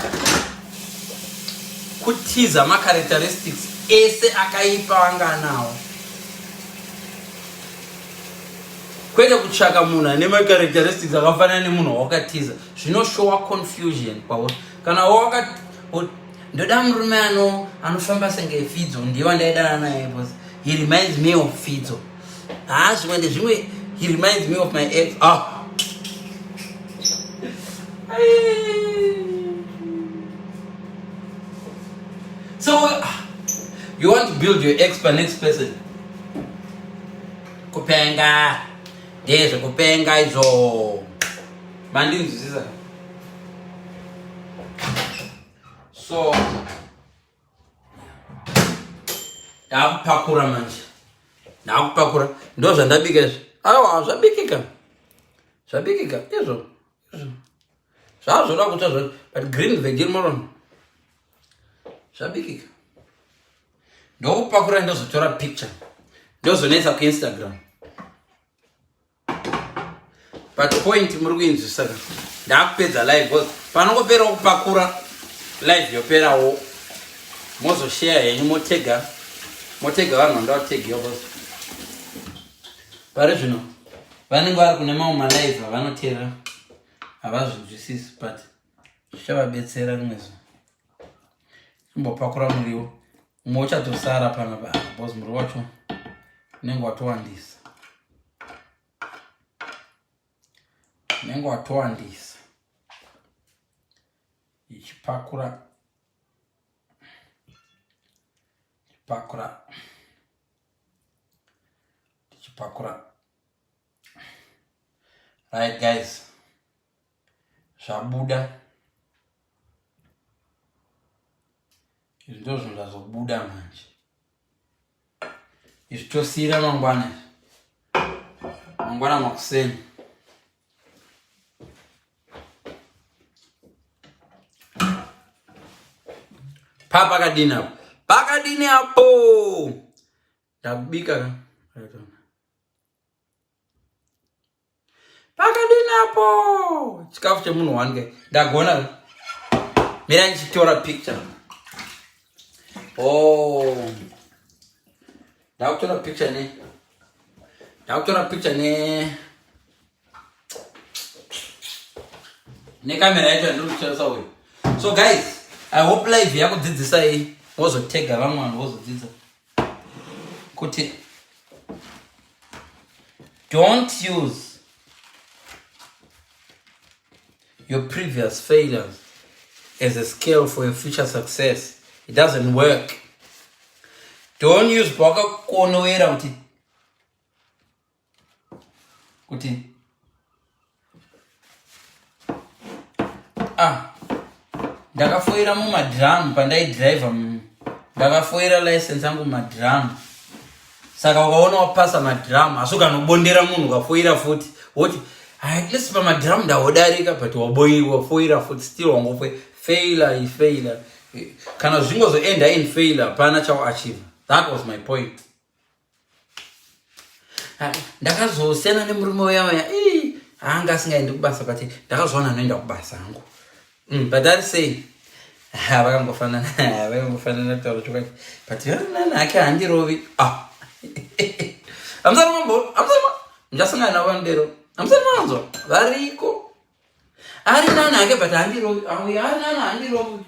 kutiza macharacteristics ese akaipa anga anawo, kwete kutsvaka munhu ane macharacteristics akafanana nemunhu wawakatiza. Zvinoshowa confusion kwauri. Kana waka ndoda murume anofamba senge Fidzo, ndiye wandaidana naye because he reminds me of Fidzo. Haa, zvimwe ndezvimwe, he reminds me of my ex. Ah, so you want to build your ex pa next person? Kupenga, ndezvekupenga izvo. Mandinzwisisa? So ndakupakura manje, ndakupakura. Ndo zvandabika izvi. Aiwa, zvabikika, zvabikika izvo. Izvo zvazvoda kutsva zvo, but green veggie moron zvabikika. Ndokupakura, ndozotora picture, ndozonetsa kuInstagram. But point muri kuinzwisisa ka? Ndakupedza live because panongoperawo kupakura, live yoperawo, mozoshare henyu, motega, motega vanhu vandawategewa, because pari zvino vanenge vari kune mamwe malive avanoteerera, havazvinzwisisi, but zvichavabetsera rimwe zuva. Imbopakura muriwo, mumwe uchatosara panapa because muriwo wacho unenge watowandisa, unenge watowandisa. Ichipakura, chipakura, tichipakura. Right guys, zvabuda izvi, ndo zvinhu zvazobuda manje izvi. Tosiyira mangwana izvi, mangwana makuseni. Pa pakadini apo? Pakadini apo? Ndakubika ka. Pakadini apo? Chikafu chemunhu one ke, ndagona. Mira ndichitora picture. Oh, ndakutora picture ne, ndakutora picture ne nekamera yacho yandiri kushandisa uyu. So guys, I hope live yakudzidzisai, wozotega vamwe vanhu vozodzidza kuti don't use your previous failures as a scale for your future success. It doesn't work. Don't use pawakakonowera kuti ah, ndakafoira mumadrum pandaidhiraivha, ndakafoira license yangu mumadrum. Saka ukaona wapasa madrum, asi ukanobondera munhu ukafoira futi, woti at least pamadrum ndawodarika, but wafoira futi, still wangofoira. Failure ifailure. Kana zvingozoenda in failure, hapana chauachieve. That was my point. Ndakazosiyana nemurume uya uya. Anga asingaendi kubasa but ndakazoona anoenda kubasa hangu. But ari sei? Vakangofanana, vakangofanana kutaura chokwadi. But nani hake handirovi. Ah. Hamusati mambo, hamusati muchasangana navo vanodero. Hamusati manzwa. Variko. Ari nani hake but handirovi. Auya ari nani handirovi.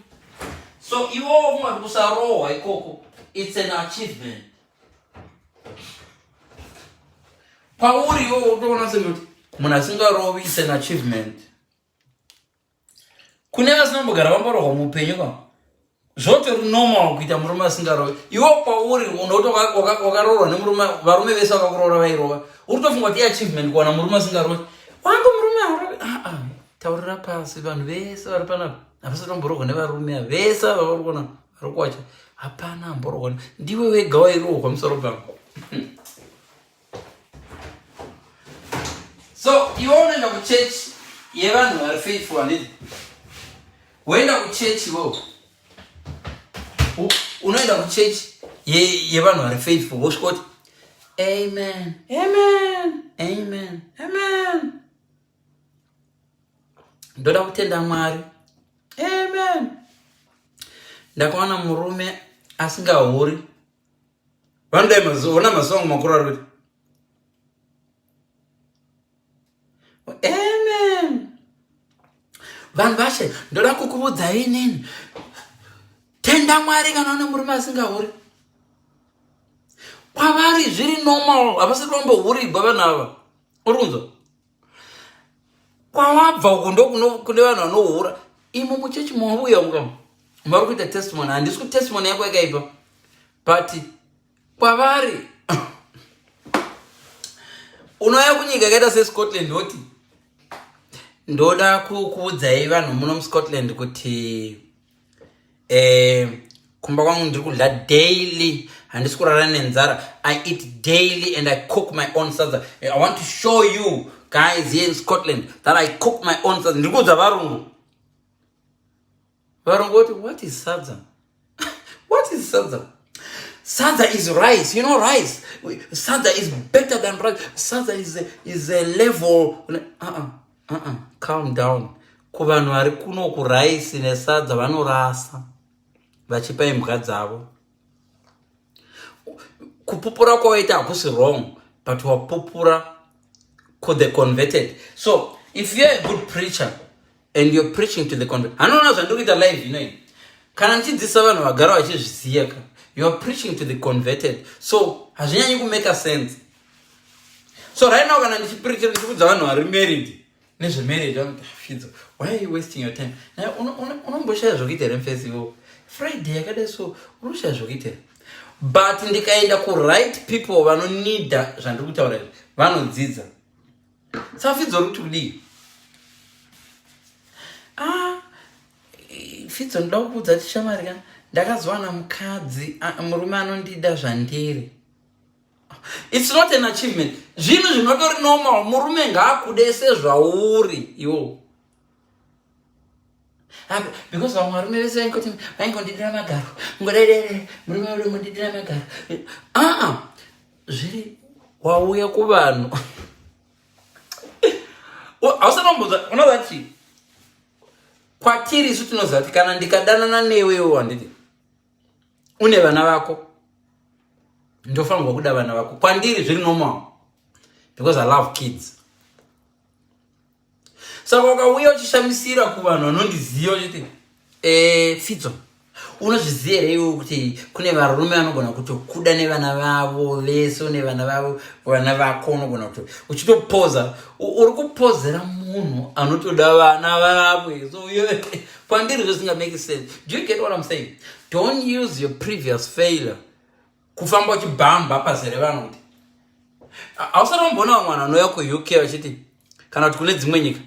So iwowo kungati kusarohwa ikoko, it's an achievement. Pauri iwowo utoona sekuti munhu asingarovi it's an achievement. Kune vasina kumbogara vamborohwa muupenyu ka zvotori normal kuita murume asingarovi. Iwo kwauri unoti wakaroorwa nemurume, varume vese vakakuroora vairova, uri kutofunga kuti iachievement kuwana murume asingarovi. Wangu murume harovi. Ah, taurira pasi vanhu vese vari panapa havasati vamborohwa nevarume ava vese ava vari kuona vari kuwacha hapana amborohwa, ndiwe wega wairohwa musoro pangu. So iwe unoenda kuchechi yevanhu vari faithful, handiti? Woenda kuchechi iwewo, unoenda kuchechi yevanhu vari faithful, wosvika kuti amen, amen, amen, amen, ndoda kutenda Mwari, amen, ndakawana murume asingahuri. Vanodai ona mazuva angu makuru ari kuti amen. Vanhu vashe, ndoda kukuvudzai inini, tenda Mwari kana une murume asingahuri. Kwavari zviri normal, havasati vambohurigwa vanhu ava. Uri kunzwa? Kwawabva uku ndo kune vanhu vanohura. Imo muchechi mauya unga vari kuita testimony, handisi kuti testimony yako yakaipa, but kwavari unouya kunyika yakaita seScotland woti ndoda kukuudzai vanhu muno muScotland kuti kumba kwangu ndiri kudya daily, handisi kurara nenzara. I eat daily and I cook my own sadza. I want to show you guys here in Scotland that I cook my own sadza. Ndiri kuudza varungu. Varungu voti, what is sadza? What is sadza? Sadza is rice, you know rice. Sadza is better than rice. Sadza is a level. Uh-uh, uh-uh. Calm down. Kuvanhu vari kuno kuraisi nesadza vanorasa vachipa imbwa dzavo. Kupupura kwawaita hakusi wrong, but wapupura ku the converted. So if you're a good preacher and you're preaching to the converted, hanoona zvandiri kuita live ino kana ndichidzidzisa vanhu vagara vachizviziva ka, you are preaching to the converted, so hazvinyanyi kumake sense. So right now kana ndichipreacha ndichikudza vanhu vari married nezvemarriage, vanoti, Fidzo, why are you wasting your time? Unomboshaya zvokuita here mufesi iwo Friday yakadai? So unoshaya zvokuita here? But ndikaenda kuright people vanonida zvandiri kutaura izvi, vanodzidza. Saka Fidzo uri kuti kudii? Ah, Fidzo, ndoda kukuudza kuti shamwari ka, ndakazowana mukadzi, murume anondida zvandiri. It's not an achievement, zvinhu zvinotori normal. Murume ngaakude sezvauri iwo, because vamwe varume vese vaingoti vaingondidira magaro, ngodedere murume uri ngondidira magaro. Aa, zviri wauya kuvanhu hausati wambonzwa. Unoziva chii? Kwatiri isu tinoziva kuti kana ndikadanana newewo, handiti une vana vako, ndofanirwa kuda vana vako. Kwandiri zviri normal because I love kids. Saka ukauya uchishamisira kuvanhu vanondiziva uchiti, Fidzo, unozviziva here iwe kuti kune varume vanogona kutokuda nevana vavo vese, une vana vavo, vana vako, unogona kuto uchitopoza, uri kupozera munhu anotoda vana vamwe. So kwandiri zvisingamake sense. Do you get what I'm saying? Don't use your previous failure kufamba uchibhamba pazere vanhu kuti hausati wamboona vamwe vanhu vanouya kuUK vachiti, kana kuti kune dzimwe nyika,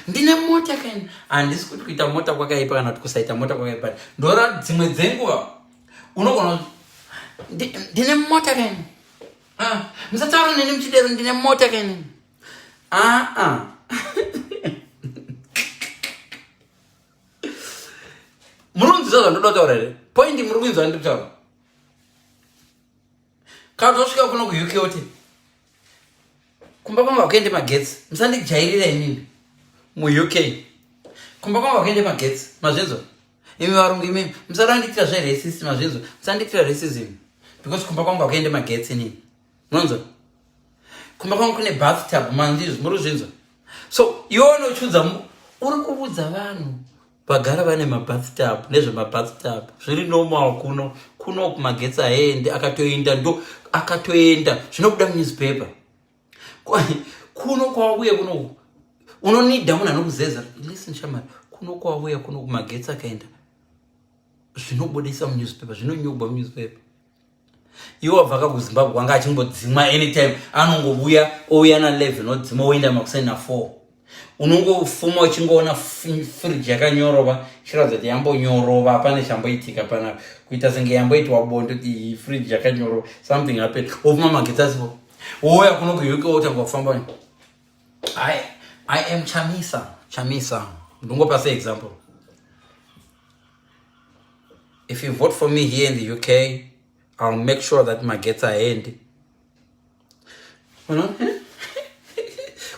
ndine mota kaini. Handisi kuti kuita mota kwakaipa kana kuti kusaita mota kwakaipa. Ndora dzimwe dzenguva unogona, ndine mota kaini. Ah, musataura neni muchidero, ndine mota kaini. Aa, muri kunzwisa zvandoda kutaura here? Point muri kuinzwa ndiri kutaura? Kana tosvika kuno kuUK uti Kumba kwangu hakuende magetsi. Musandijairira inini. MuUK. Kumba kwangu hakuende magetsi. Mazvinzwa? Imi varungu imi musarandiitira zveracist mazvinzwa. Musandiitira racism. Because kumba kwangu hakuende magetsi inini. Munonzwa? Kumba kwangu kune bathtub mandizvo muri kuzvinzwa. So iwe unochudza uri kuudza vanhu vagara vane mabathtub nezvemabathtub zviri normal kuno kuno kumagetsi aende akatoenda ndo akatoenda zvinobuda munewspaper kuno kwauya kuno unonida munhu anokuzeza listen shamari kuno kwauya kuno kumagetsi akaenda zvinobudisa munewspaper zvinonyogwa munewspaper iwe wabva ka kuzimbabwe kwanga achingodzimwa anytime anongovuya ouya na 11 odzima oenda makuseni na 4 unongofuma uchingoona fridge yakanyorova chiratidza kuti yambonyorova pane chamboitika panapa kuita senge yamboitwa bonde kuti iyi fridge yakanyorova something happened wofuma magetsi asipo wouya kuno kuuk wotanga kufamba I am Chamisa Chamisa ndongopa seexample If you vote for me here in the UK, I'll make sure that magetsi haendi.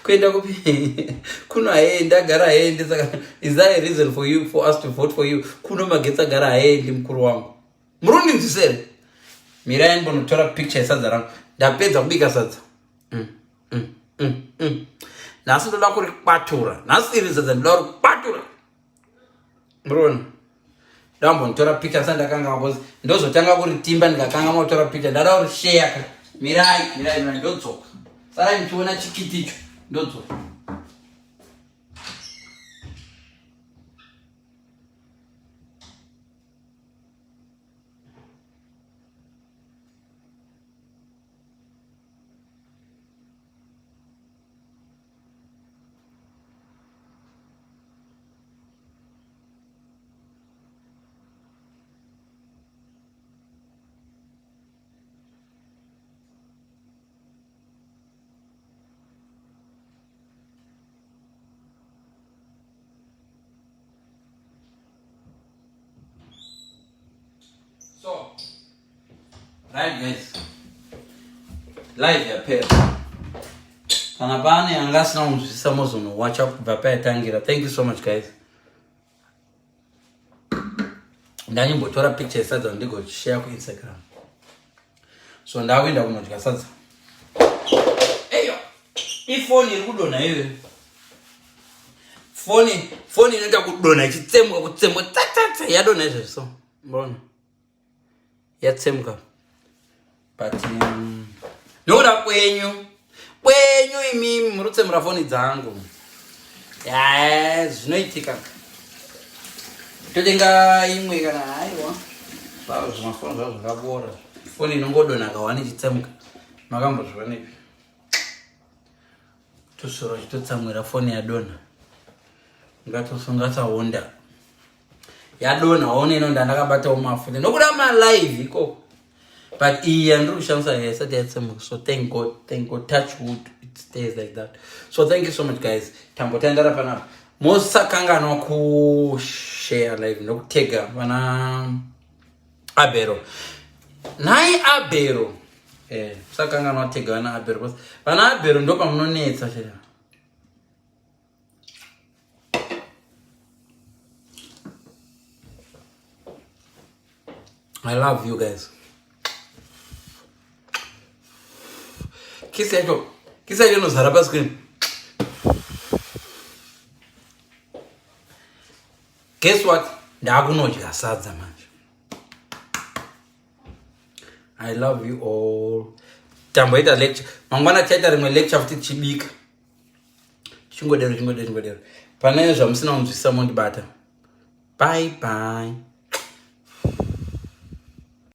Kuenda kupi? Kuno haendi, agara haendi. Saka is that a reason for you for us to vote for you? Kuno magetsi agara haendi mukuru wangu. Muri kundinzwisere? Mirai ndimbonotora picture yesadza rangu. Ndapedza kubika sadza. Nhasi ndoda kurikwatura. Nhasi iri sadza ndoda kurikwatura. Muroona ndambonotora picture sa ndakanga because ndozotanga kuritimba ndikakanga makutora picture ndada kurishare ka mirai mirai mirai ndodzoka sarai muchiona chikiti icho ndodzoka. So, right guys, live yapera. Kana pane anga asina kunzwisisa mozonowacha kubva payatangira. Thank you so much guys. Ndanyimbotora picture yesadza ndigoshare kuInstagram. So ndakuenda kunodya sadza. Eyo, ifoni iri kudonha iyoyo. Foni, foni inoita kudonha ichitsemuka kutsemuka tsatsatsa yadonha izvezvi so. Mbona? Yatsemuka. But nokuda kwenyu kwenyu imimi muri kutsemura foni dzangu. Ya, zvinoitika. Totenga imwe kana haiwa. Zvavo zvimafoni zvavo zvakabora. Foni inongodonha kawani ichitsemuka. Makambozvionepi? Tosoro chitotsamwira foni yadonha. Ngatosungatsaonda. Yadonha waona ino ndandakabatawo mafuta nokuda malive ikoko. But iyi yandiri kushandisa haisati yatsemuka. So thank God, thank God, touch wood, it stays like that. So thank you so much guys. Tambotandara panapa. Musakanganwa kushare live nokutega vana Abero. Nhai Abero. Eh, musakanganwa kutega vana Abero. Because vana Abero ndo pamunonetsa chete. I love you guys. Kiss yacho, kiss yacho inozara pascreen. Guess what? Ndakunodya sadza manje. I love you all. Tamboita lecture. Mangwana tichaita rimwe lecture futi tichibika. Chingodero, chingodero, chingodero. Pane zvamusina kunzwisisa mondibata. Bye bye.